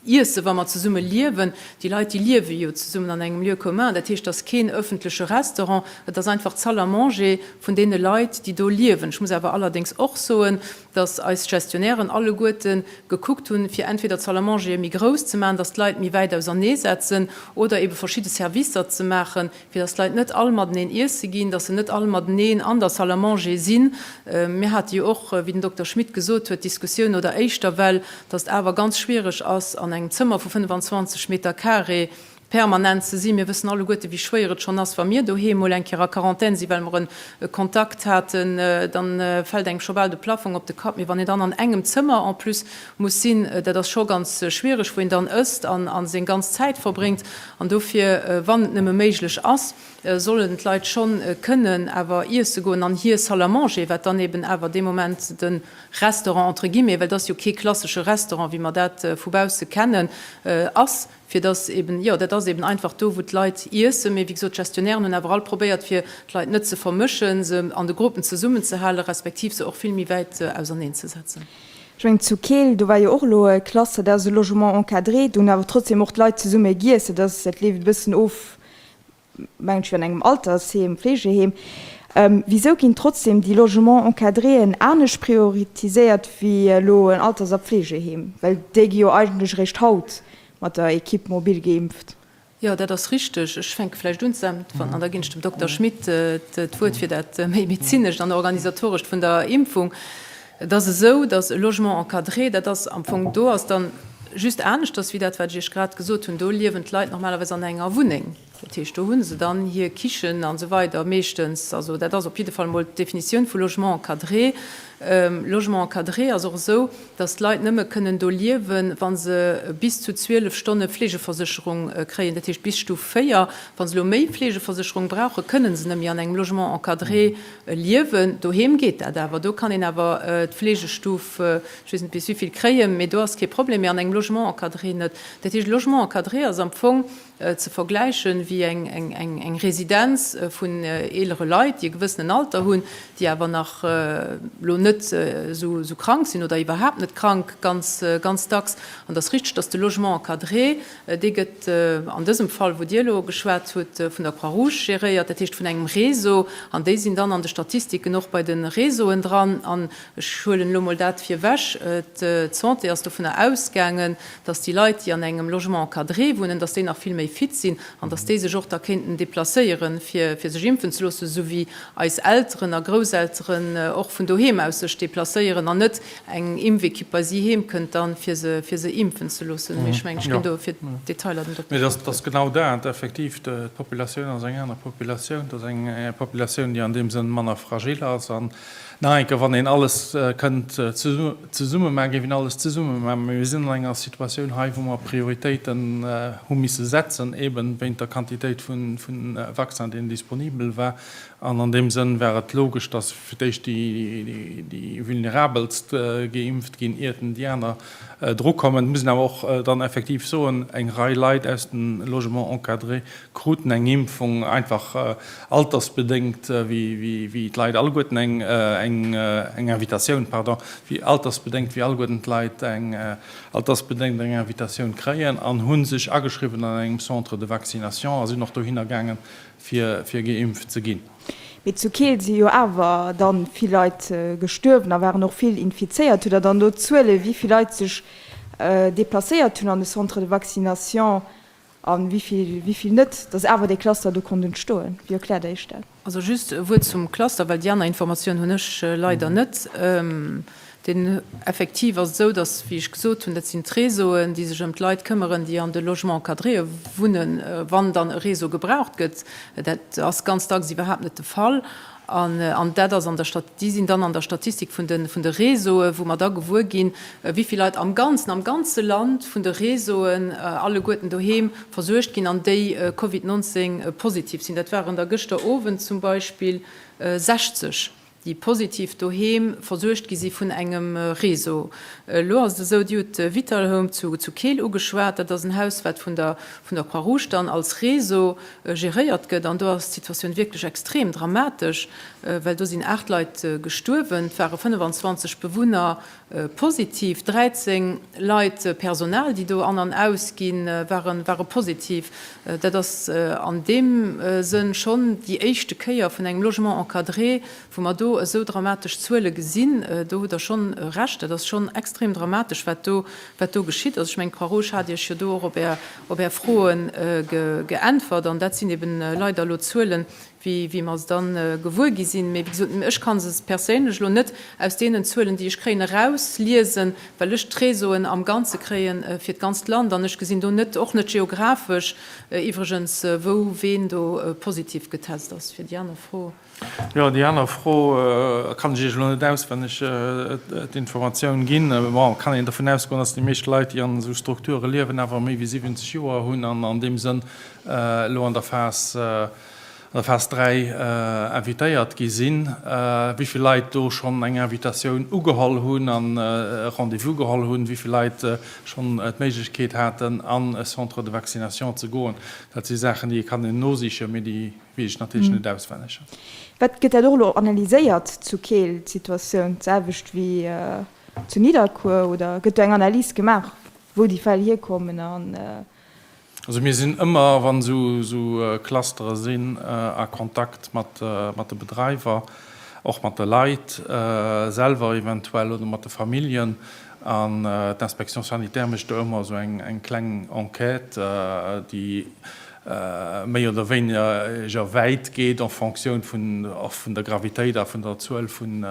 iessen, wa mer zesumme liewen. Déi Leit, déi liewe jo zesummen an engem Lieu commun. Dat heescht, et ass keen öffentleche Restaurant, et ass einfach d'Salle à manger vun deene Leit, déi do liewen. Ech muss awer allerdéngs och soen, dass eis Gestionnairen alleguerte gekuckt hunn, fir entweder d'Salle à manger méi grouss ze maachen, dass d'Leit méi wäit ausernee setzen, oder ebe verschidde Servicer ze maachen, fir dass d'Leit net all mateneen iesse ginn, dass se net all mateneen an der Salle à manger sinn. Mir hate jo och, wéi den Dokter Schmit gesot huet, d'Diskussioun no der éischter Well, dass et awer ganz schwiereg ass, an engem Zëmmer vu 25 Meter carré permanent ze sinn. Mir wëssen alleguerte wéi schwéier et schonn ass, wa mir doheem mol eng Kéier a Quarantän sinn, well mer e Kontakt haten, dann fält engem scho bal de Plaffong op de Kapp. Mee wann een dann an engem Zëmmer en plus muss sinn, dat ass scho ganz schwiereg, wou een dann ësst an a seng ganz Zäit verbréngt. An dofir, wann et nëmme méiglech ass, sollen d'Leit schonn kënnen awer iesse goen an hir Salle à manger, wat dann eben awer dee Moment de Restaurant entre guillemets, well et ass jo kee klassesche Restaurant, wéi mer dat vu bausse kennen, ass, fir dass eben, jo, dat ass eben einfach do, wou d'Leit iessen. Mee wéi gesot, d'Gestionnairen hunn awer all probéiert, fir d'Leit net ze vermëschen, se an de Gruppen zesummenzehalen, respektiv se och vill méi wäit auserneenzesetzen. Ech mengen zu Keel, do war jo och elo e Cluster, dat ass e Logement encadré, do hunn awer trotzdem och d'Leit zesumme giess. Dat ass, dat leeft e bëssen of, mengen ech, wéi an engem Altersheem, Fleegeheem. Wisou ginn trotzdem déi Logements encadréen anescht prioritiséiert wéi elo en Alters a Pflegeheem? Well déi gi jo eigentlech eréischt haut mat der Equipe mobile geimpft. Jo, dat ass richteg. Ech fänke vläicht un ze äntweren an da ginn ech dem Dokter Schmit d'Wuert fir dat méi medezinescht an organisatorescht vun der Impfung. Et ass esou, datt e Logement encadré, dat ass am Fong, do ass dann just aneschters wéi dat, wat ech Iech grad gesot hunn, do liewen d'Leit normalerweis an enger Wunneng. Dat heescht, do hu se dann hir Kichen an esou weider meeschtens. Also dat ass op jidde Fall emol d'Definitioun vu Logement encadré. Logement encadré ass och esou, dass d'Leit nëmme kënnen do liewen, wa se bis zu 12 Stonne Fleegeversécherung kréien, dat heescht bis Stuf 4. Wa se elo méi Fleegeversécherung brauchen, kënnen se nëmme an engem Logement encadré liewen. Doheem geet dat awer, do kann een awer d'Fleegestuf, ech weess net bis wéivill, kréien, mee do ass kee Problem, mee an engem Logement encadré net. Dat heescht, e Logement encadré ass am Fong ze vergläichen wéi eng Residenz vun eelere Leit, déi e gewëssenen Alter hunn, déi awer nach elo net esou krank sinn oder iwwerhaapt net krank, ganz, ganz dacks. An et ass richteg, dass de Logement encadré, dee gëtt an dësem Fall, wou Dir elo geschwat hutt, vun der Croix-Rouge geréiert, dat heescht vun engem Réseau. An déi sinn dann an de Statistiken och bei de Réseauen dran. An ech huelen elo mol dat virwech, d'Santé ass dovunner ausgaangen, dass déi Leit, déi an engem Logement encadré wunnen, dass déi nach vill méi fit sinn an dass déi. sech och da kéinten deplacéieren, fir sech impfen ze loossen, esou wéi eis Elteren a Grousselteren och vun doheem aus sech deplacéieren an net eng Impfekipp bei si heem kënnt dann, fir se, fir se impfen ze loossen. Mee ech mengen, ech ginn do fir d'Detailer dem Dokter Mee dat ass genau dat, effektiv, d'Populatioun ass eng aner Populatioun. Dat ass eng Populatioun, déi an deem Sënn manner fragil ass. An nach eng Kéier, wann een alles kënnt zesumme maachen, géif een alles zesumme maachen. Mee mir sinn an enger Situatioun hei, wou mer Prioritéiten hu misse setzen, eeben wéint der Quantitéit vu Vaccin, deen disponibel war. An an deem Sënn war et logesch, dass fir d'éischt déi Vulnerabelst geimpft ginn, ierten déi aner drukommen. Et muss een awer och dann effektiv soen, eng Rei Leit aus de Logements encadrés kruten eng Impfung, einfach altersbedéngt, wéi d'Leit alleguerten eng Invitatioun, pardon, wéi altersbedéngt, wéi alleguerten d'Leit eng altersbedéngt eng Invitatioun kréien an hu sech ageschriwwen an engem Centre de vaccination a sinn och dohinner gaangen, fir geimpft ze ginn. Mee zu Keel si jo awer dann vill Leit gestuerwen a waren och vill infizéiert. Hutt Der dann do Zuelen, wéi vill Leit sech deplacéiert hunn an de Centre de vaccination a wéi vill, wéi vill net, dass awer dee Cluster do konnt entstoen? Wéi erkläert Der Iech dat? Also just e Wuert zum Cluster, well déi aner Informatioun hunn ech leider net. Deen effektiv ass et esou, datt, wéi ech gesot hunn, dat sinn d'Réseauen, déi sech ëm d'Leit këmmeren, déi an de Logements encadréë wunnen, wann dann e Réseau gebraucht gëtt. Dat ass ganz dacks iwwerhaapt net de Fall. An dat ass an der Stat, déi sinn dann an der Statistik vun de, vun de Réseauen, wou mer da gewuer ginn, wéi vill Leit am Ganzen, am ganze Land vun de Réseauen alleguerten doheem versuergt ginn an déi Covid 19 positiv sinn. Dat waren der gëschter Owend zum Beispill 60. déi positiv doheem versuergt gi si vun engem Réseau. Elo ass et esou, Dir hutt d'Vital Home zu Keel ugeschwat, dat ass en Haus, wat vun der vun der Croix-Rouge dann als Réseau geréiert gëtt. An do ass d'Situatioun wierklech extrem dramatesch, well do sinn 8 Leit gestuerwen, et ware 25 Bewunner Positiv, 13 Leit, Personal, déi do an an aus ginn, ware positiv. Dat ass an deem Sënn schonn déi éischte Kéier vun engem Logement encadré, wou mer do esou dramatesch Zuele gesinn. Do hutt Der schonn Recht, dat ass schonn extrem dramatesch, wat do, wat do geschitt ass. Ech mengen, d'Croix-Rouge hat Iech jo do och op Är, op Är Froe geäntwert. An dat sinn eben leider elo Zuelen, wéi mer se dann gewuer gi sinn. Mee wéi gesot, ech ka se perséinlech elo net aus deenen Zuelen, déi ech kréien, erausliesen, well ech d'Réseauen am Ganze kréie fir d'ganzt Land an ech gesinn do net, och net geographesch iwwregens, wou ween do positiv getest ass. Fir déi aner Fro. Jo, déi aner Fro kann ech Iech elo net auswenneg d'Informatioun ginn. Bon, et kann een dervun ausgoen, datt déi meescht Leit, déi an esou Strukture liewen, awer méi wéi 70 Joer hunn an an deem Sënn elo an der Phas an der Phas 3 invitéiert gi sinn, wéi vill Leit do schonn eng Invitatioun ugeholl hunn an e Rendez-vous geholl hunn, wéi vill Leit schonn d'Méiglechkeet haten, an e Centre de vaccination ze goen. Dat si Saachen, déi kann een nosichen, mee déi weess ech natierlech net auswenneg. Wat, gëtt dat och elo analyséiert zu Keel, d'Situatioun, d'selwecht wéi zu Nidderkuer, oder gëtt do eng Analys gemaach, wou déi Fäll hierkommen an? Also mir sinn ëmmer, wann esou Clustere sinn, a Kontakt mat de Bedreiwer, och mat de Leit selwer eventuell oder mat de Familljen. An d'Inspection sanitaire mécht do ëmmer esou eng kleng Enquête, déi méi oder wéineger wäit geet en Fonctioun vun och vun der Gravitéit a vun der Zuel vun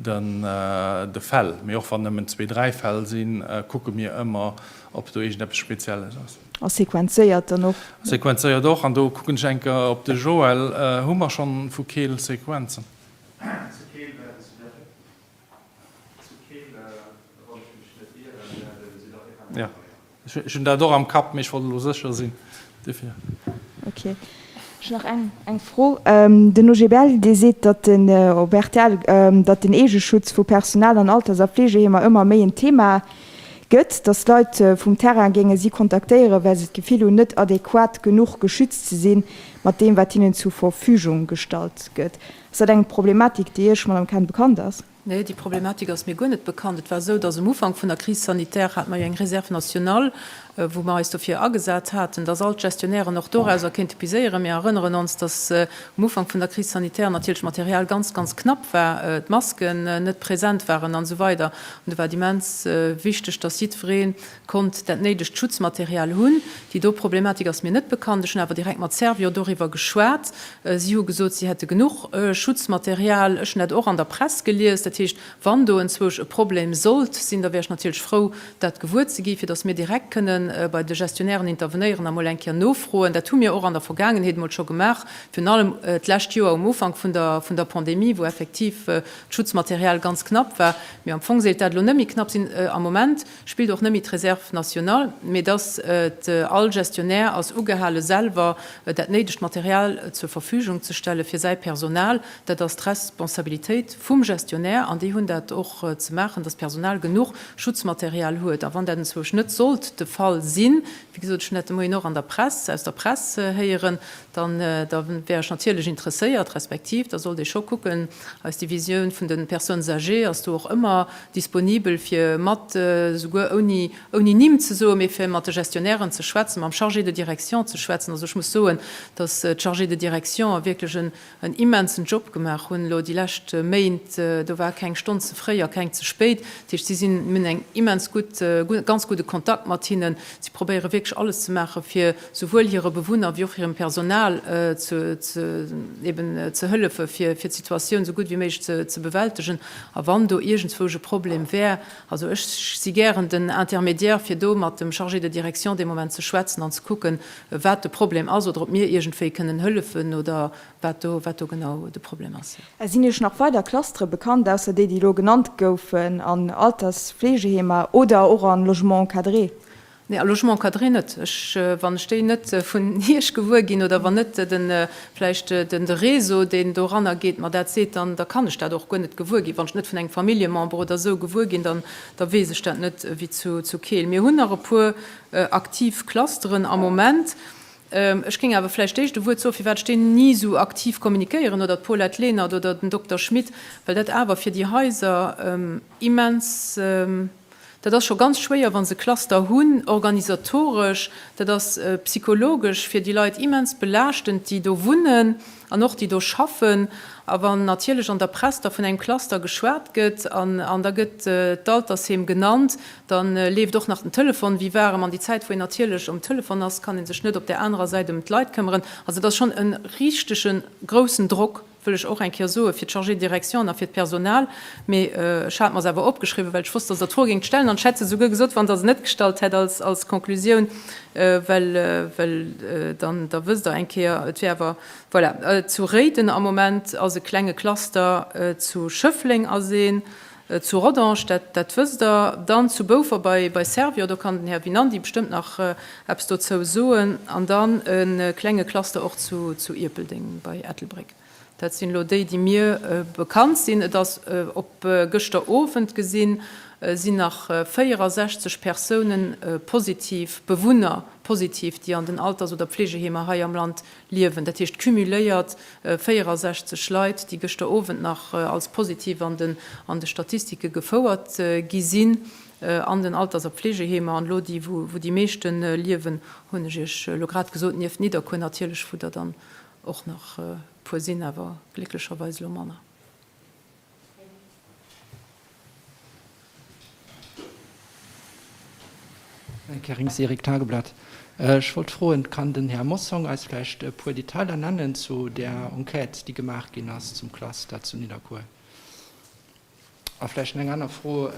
de Fäll. Mee och wann nëmmen zwee, dräi Fäll sinn, kucke mir ëmmer, Ob do iergendeppes Spezielles ass. A sequenzéiert dann och. Sequenzéiert och. An do kucken ech eng Kéier op de Joël. Hu mer schonn vu Keel Sequenzen? Zu Keel war de Südafrikaner, zu Keel, wann ech mech net ieren, war de Südafrikaner Jo, ech hunn dat och am Kapp, mee ech wollt elo sécher sinn, duerfir. Ok. Ech hunn nach eng, eng Fro. Den OGBL, dee seet, datt den, op rtl, datt den Eegeschutz vu Personal an Alters a Fleegeheemer ëmmer méi en Thema gëtt, datt Leit vum Terrain géinge si kontaktéieren, well se d'Gefill hunn, net adequat genuch geschützt ze sinn mat deem, wat hinnen zur Verfügung gestallt gëtt. Ass dat eng Problematik, déi Iech, Madame Cahen, bekannt ass? Nee, déi Problematik ass mir guer net bekannt. Et war esou, datt um Ufank vun der Crise sanitaire hate mer jo eng Réserve nationale. wou mer eis dofir agesat haten, dass all d'Gestionnairen och dorauser kéinte puiséieren. Mir erënneren ons, dass um Ufank vun der Crise sanitaire natierlech d'Material ganz, ganz knapp war, d'Masken net present waren an esou weider. An do war et immens wichteg, dass jiddweree konnt dat néidegt Schutzmaterial hunn. Déi do Problematik ass mir net bekannt. Ech hunn awer direkt mat Servior doriwwer geschwat. Si hu gesot, si hätte genuch Schutzmaterial. Ech hunn dat och an der Press gelies. Dat heescht, wann do enzwousch e Problem sollt sinn, da wär ech natierlech frou, dat gewuer ze gi fir datt mir direkt kënne bei de Gestionnairen intervenéieren a mol eng Kéier nofroen. Dat hu mir och an der Vergaangenheet emol scho gemaach, virun allem d'lescht Joer um Ufank vun der vun der Pandemie, wou effektiv d'Schutzmaterial ganz knapp war. Mee am Fong séilt dat elo net méi knapp sinn. Am Moment spillt och net méi d'Réserve nationale, mee datt all Gestionnaire ass ugehale selwer dat néidegt Material zur Verfügung ze stelle fir säi Personal. Dat ass d'Responsabilitéit vum Gestionnaire an déi hunn dat och ze maachen, datt d'Personal genuch Schutzmaterial huet. A wann dat enzwousch net sollt de Fall sinn, wéi gesot, ech hunn dat de Moien och an der Press, aus der Press héieren, dann da wär ech natierlech interesséiert, respektiv da sollt ee scho kucken, eis Divisioun vun de Personnes âgées ass do och ëmmer disponibel fir mat, souguer ouni, ouni Nimm ze soen, mee fir mat de Gestionnairen ze schwätzen, mam Chargé de direction ze schwätzen. Also ech muss soen, datt d'Chargés de direction wierklech en en immensen Job gemaach hunn elo déi lescht Méint. Do war keng Stonn ze fréi a keng ze spéit. Dat heescht, si sinn, mir hunn eng immens gutt, ganz gudde Kontakt mat hinnen. Si probéiere wierklech alles ze maache fir souwuel hire Bewunner wéi och hirem Personal ze, ze, eben ze hëllefe fir, fir d'Situatioun esou gutt wéi méiglech ze, ze bewältegen. A wann do iergendzwousch e Problem wär, also ech si gären den Intermédiaire fir do mat dem Chargé de direction dee Moment ze schwätzen an ze kucken, wat de Problem ass oder ob mir iergendwéi kënnen hëllefen oder wat do, wat do genau de Problem ass. Sinn Iech nach weider Clustere bekannt, ausser déi, déi elo genannt goufen, an Altersfleegeheemer oder och an Logements encadrés? Nee, a Logements encadrés net. Ech, wann ech déi net vun Iech gewuer ginn oder wann net den, vläicht den, de Réseau, deen doranner geet, mer dat seet, dann, da kann ech dat och guer net gewuer ginn. Wann ech net vun engem Familljemember oder esou gewuer ginn, dann, da weess ech dat net, wéi zu, zu Keel. Mir hunn nach e puer aktiv Clusteren am Moment. Ech géing awer vläicht d'éischt e Wuert soen, firwat ech déi ni esou aktiv kommunikéieren, oder d'Paulette Lenert oder den Dokter Schmit, well dat awer fir déi Haiser immens, dat ass scho ganz schwéier, wa se Cluster hunn, organisatoresch, dat ass psychologesch fir déi Leit immens belaaschtend, déi do wunnen an och déi do schaffen. A wann natierlech an der Press da vun engem Cluster geschwat gëtt an da gëtt d'Altersheem genannt, Dann leeft och nach den Telefon wéi waarem. An déi Zäit, wou een natierlech um Telefon ass, kann ee sech net op där anerer Säit ëm d'Leit këmmeren. Also et ass schonn e richtege groussen Drock, wëll ech och eng Kéier soen, fir d'Chargés de direction a fir d'Personal. Mee ech hat mer se awer opgeschriwwen, well ech wosst, dass Der d'Fro géingt stellen. An ech hätt se souguer gesot, wann Der se net gestallt hätt als Conclusioun, well, well dann, da wësst Der eng Kéier, et wär awer, voilà. Zu Réiden am Moment ass e klenge Cluster, zu Schëffleng ass een, Zu Rodange, dat, dat wësst Der. Dann zu Boufer bei, bei Servior, do kann den Här Winandy bestëmmt nach eppes dozou soen. An dann e klenge Cluster och zu, zu Ierpeldeng bei Ettelbréck. Dat sinn elo déi, déi mir bekannt sinn. Et ass op gëschter Owend gesinn, sinn nach 64 Persounen positiv, Bewunner positiv, déi an den Alters oder Pflegeheemer hei am Land liewen. Dat heescht cumuléiert 64 Leit, déi gëschter Owend nach als positiv an den an de Statistike gefouert gi sinn an den Alters a Pflegeheemer. An elo déi, wou wou déi meeschte liewen, hunn ech Iech elo grad gesot, nieft Nidderkuer natierlech, wou der dann och nach e puer sinn, awer glécklecherweis elo manner. Kerings Eric, Tageblatt. Ech wollt froen, kann den Här Mossong eis vläicht e puer Detailer nennen zu där Enquête, déi gemaach ginn ass zum Cluster zu Nidderkuer? A vläicht eng aner Fro,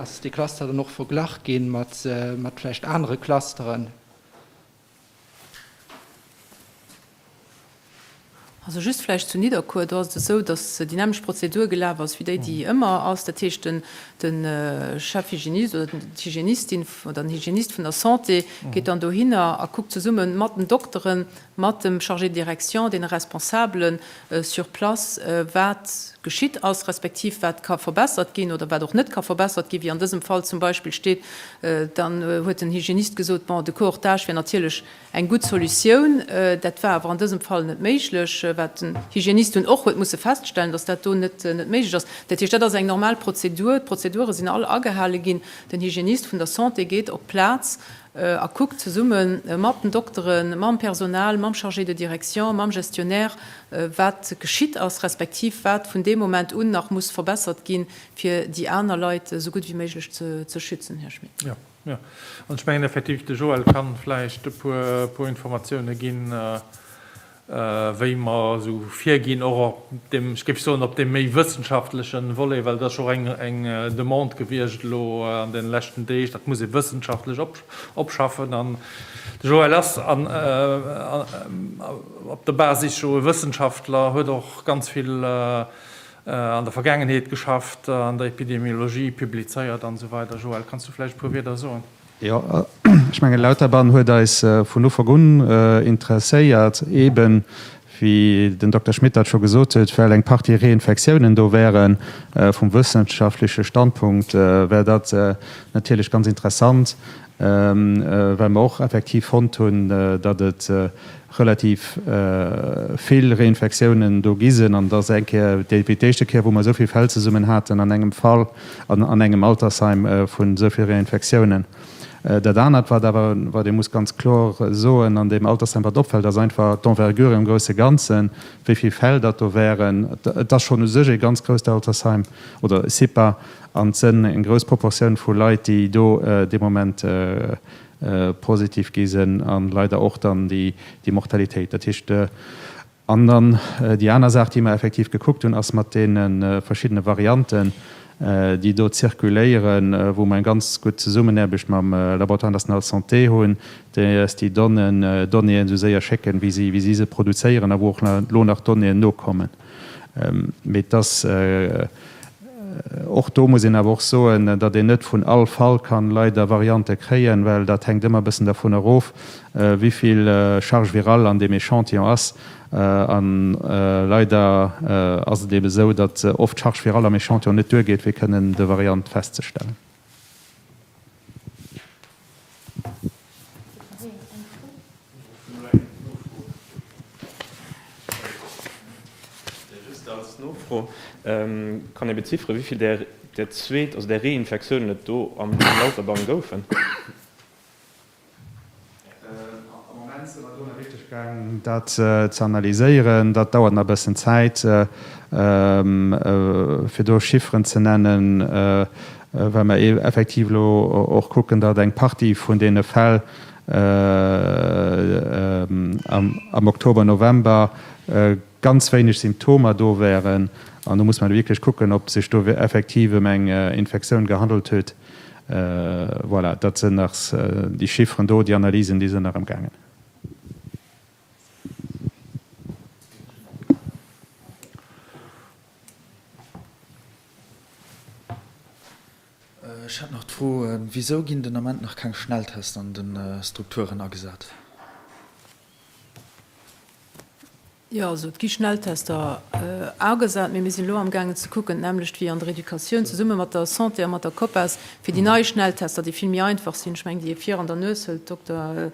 Ass dee Cluster dann och verglach gi mat vläicht anere Clusteren? Also just vläicht zu Nidderkuer, do ass et esou, datt déi nämmlecht Prozedur gelaf ass wéi déi, déi ëmmer ass. Dat heescht, den, de Chef-Hygiéniste oder d'Hygienistin oder den Hygiéniste vun der Santé geet dann dohinner a kuckt zesumme mat den Dokteren, mat dem Chargé de direction, deene Responsabelen sur place, wat geschitt ass, respektiv wat ka verbessert ginn oder wat och net ka verbessert ginn, wéi an dësem Fall zum Beispill steet. Dann huet den Hygiéniste gesot, bon, de Cohortage wär natierlech Eng gutt Solutioun. Dat war awer an dësem Fall net méiglech, wat den Hygiénist dunn och huet musse feststellen, dass dat do net méiglech ass. Dat heescht, dat ass eng normal Prozedur. D'Prozedure sinn all agehale ginn. Den Hygiénist vun der Santé geet op d'Plaz. a kuckt zesumme mat den Dokteren, mam Personal, mam Chargé de direction, mam Gestionnaire, wat geschitt ass, respektiv wat vun deem Moment un nach muss verbessert ginn, fir déi aner Leit esou gutt wéi méiglech ze schützen, Här Schmit. Jo, jo. An ech mengen effektiv, de Joël ka vläicht e puer Informatioune ginn, wéi mer esou virginn, och op deem, ech géif soen, op deem méi wëssenschaftleche Volet, well et ass jo och eng Demande gewiescht elo an deene leschten Deeg, dat muss ee wëssenschaftlech opschaffen. An de Joël ass op der Basis jo e Wëssenschaftler, huet och ganz vill an der Vergaangenheet geschafft, an der Epidemiologie publizéiert an esou weider. Joël, kanns du vläicht e puer Wierder soen? Jo, ech mengen, Lauterbann huet eis vun Ufank un interesséiert, eeben, wéi den Dokter Schmit dat scho gesot huet, well eng Partie Reinfektiounen do wären. Vum wëssenschaftleche Standpunkt wär dat natierlech ganz interessant, well mer och effektiv fonnt hunn, datt et relativ vill Reinfektiounen do gi sinn an dass eng Kéier, déi wéi d'éischte Kéier, wou mer esou vill Fäll zesummen haten an engem Fall, an an engem Altersheim vun esou vill Reinfektiounen. Dat anert, wat awer, wat ee muss ganz kloer soen, an deem Altersheim, wat opfält, ass einfach d'Envergure im grousse Ganzen, wéi vill Fäll dat do wären. Et ass schonn u sech ee ganz grousst Altersheim oder e CIPA an et sënn eng grouss Proportioun vu Leit, déi do dee Moment positiv gi sinn an leider och dann déi Mortalitéit. Dat heescht, an dann déi aner Saach, déi mer effektiv gekuckt hunn, ass mat deene verschiddene Varianten, déi do zirkuléieren, wou mer eng ganz gutt Zesummenaarbecht mam Laboratoire national de santé hunn, déi eis déi Donnéeën esou séier schécken, wéi si se produzéieren a wou och elo nach Donnéeën nokommen. Mee et ass, och do muss een awer och soen, datt een net vun all Fall kann leider Variante kréien, well dat hänkt ëmmer e bëssen dervun erof, wéi vill Charge virale an deem Échantillon ass. A leider ass et eebe esou, datt oft d'Charge virale am Échantillon net duergeet, fir kënnen de Variant festzestellen. Just als Nofro, Kann ee bezifferen, wéi vill där där zweet, also där Reinfektiounen et do am Lauterbann goufen? Am Moment si mer do nach richteg gaang, dat ze analyséieren. Dat dauert nach e bëssen Zäit, fir do Chifferen ze nennen, well mer effektiv elo och kucken, datt eng Partie vun deene Fäll am Oktober, November ganz wéineg Symptomer do wären. An do muss mer wierklech kucken, ob sech do effektiv ëm eng Infektioun gehandelt huet. Voilà, dat sinn nach déi Chifferen do, déi Analysen, déi sinn nach amgaangen. Ech hätt nach d'Fro, Wisou ginn den Ament nach keng Schnelltester an de Strukturen agesat? Jo, also et gi Schnelltester agesat, mee mir sinn elo amgaangen ze kucken, d'nämmlecht wéi an der Educatioun, zesumme mat der Santé a mat der COPAS, fir déi nei Schnelltester, déi vill méi einfach sinn, ech mengen, déi ee vir an der Nues hëlt, Dokter,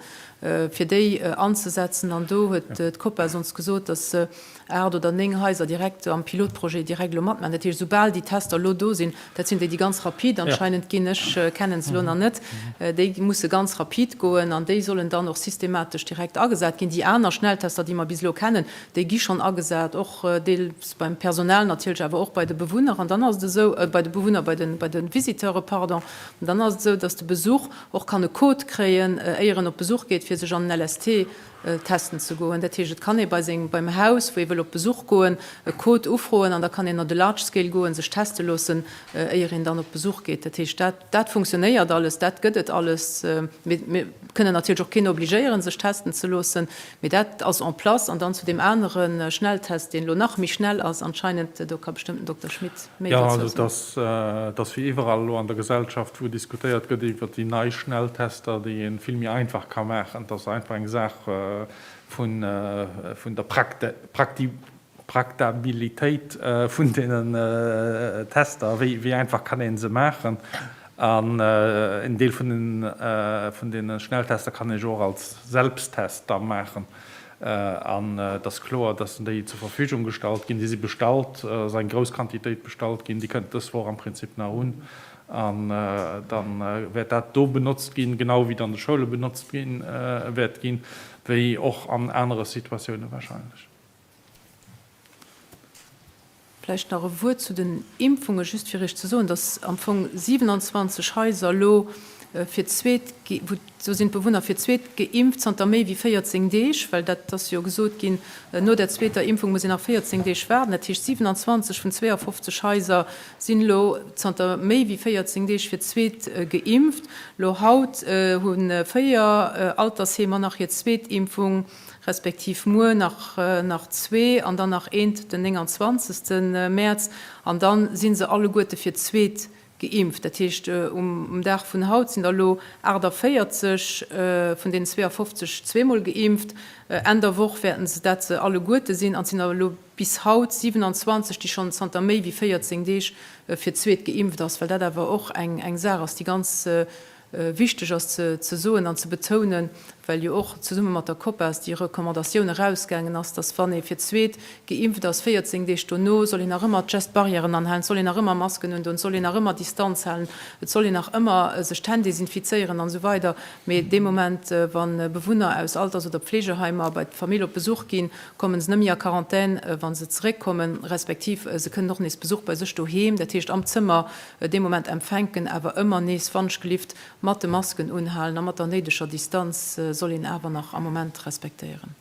fir déi anzesetzen. An do huet d'COPAS ons gesot, dass se 8 oder 9 Haiser direkt am Pilotprojet direkt elo matmaachen. Dat heescht, esoubal déi Tester elo do sinn, dat sinn déi, déi ganz rapid anscheinend ginn, ech kennen se elo nach net, déi musse ganz rapid goen an déi sollen dann och systematesch direkt agesat ginn. Déi aner Schnelltester, déi mer bis elo kennen, déi gi schonn agesat, och deels beim Personal natierlech, awer och bei de Bewunner. An dann ass et esou, bei de Bewunner, bei de, bei de Visiteure, pardon, an dann ass et esou, dass de Besuch och kann e Code kréien, éier en op Besuch geet, fir sech an den LST testen ze goen. Dat heescht, et kann ee bei sengem, beim Haus, wou ee wëll op Besuch goen, e Code ufroen an da kann een an de Large Scale goen, sech teste loossen, éier een dann op Besuch geet. Dat heescht, dat, dat funktionéiert alles, dat gëtt et alles. Mir, mir kënnen natierlech och keen obligéieren, sech testen ze loossen, mee dat ass en place. An dann zu deem anere Schnelltest, deen elo nach méi schnell ass anscheinend, do ka bestëmmt den Dokter Schmit méi Jo, also et ass, et ass wéi iwwerall elo an der Gesellschaft, wou diskutéiert gëtt iwwert déi nei Schnelltester, déi ee vill méi einfach ka maachen. Et ass einfach eng Saach vun, vun der Praktabilitéit vun deenen Tester, wéi, wéi einfach kann ee se maachen. An en Deel vun den, vun deene Schnelltester kann ee jo och als Selbsttest da maachen. An et ass kloer, dass déi zur Verfügung gestallt ginn. Déi si bestallt, et ass eng grouss Quantitéit bestallt ginn. Déi kënnt dës Woch am Prinzip nach un. An da wäert dat do benotzt ginn, genau wéi et an de Schoule benotzt gi wäert ginn, wéi och an anere Situatioune wahrscheinlech. Vläicht nach e Wuert zu den Impfunge, just fir Iech ze soen, dass am Fong 27 Haiser elo fir d'zweet, wou do sinn d'Bewunner fir d'zweet geimpft zanter méi wéi 14 Deeg, well dat ass jo gesot ginn, no der zweeter Impfung muss een nach 14 Deeg waarden. Dat heescht 27 vun 52 Haiser sinn elo zanter méi wéi 14 Deeg fir d'zweet geimpft. Elo haut hu 4 Altersheemer nach hir zweet Impfung respektiv muer nach nach zwee an dann nach eent den 29. Mäerz an dann si se alleguerte fir d'zweet geimpft. Dat heescht, um Dag vun haut sinn der elo 48 vun deenen 52 zweemol geimpft. Enn der Woch wäerten se dat se alleguerte sinn an et sinn der elo bis haut 27, déi schonn zanter méi wéi 14 Deeg fir d'zweet geimpft ass, well dat awer och eng Saach ass, déi ganz Wichteg ass ze soen an ze betounen, well jo och zesumme mat der COPAS déi Recommandatioun erausgaangen ass, dass wann ee fir d'zweet geimpft ass, 14 Deeg dono soll een nach ëmmer d'Gest-barrièren anhalen, et soll een nach ëmmer Masken undoen, et soll een nach ëmmer Distanz halen, et soll een nach ëmmer sech d'Hänn desinfizéieren an esou weider. Mee dee Moment, wa Bewunner aus Alters oder Pflegeheimer bei d'Famill op Besuch ginn, komme se net méi a Quarantän, wa se zeréckkommen, respektiv se kënnen och nees Besuch bei sech doheem, dat heescht am Zëmmer, dee Moment empfänken, awer ëmmer nees wannschgelift mat de Masken unhalen a mat der néideger Distanz soll een awer nach am Moment respektéieren.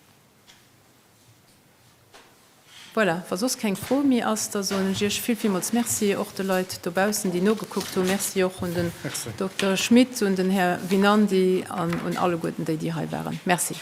Voilà, wa soss keng Fro méi ass, da soen ech Iech vill, villmools Merci, och de Leit dobaussen, déi nogekuckt hunn. Merci och un den Dokter Schmit, un den Här Winandy an un alleguerten déi, déi hei waren. Merci.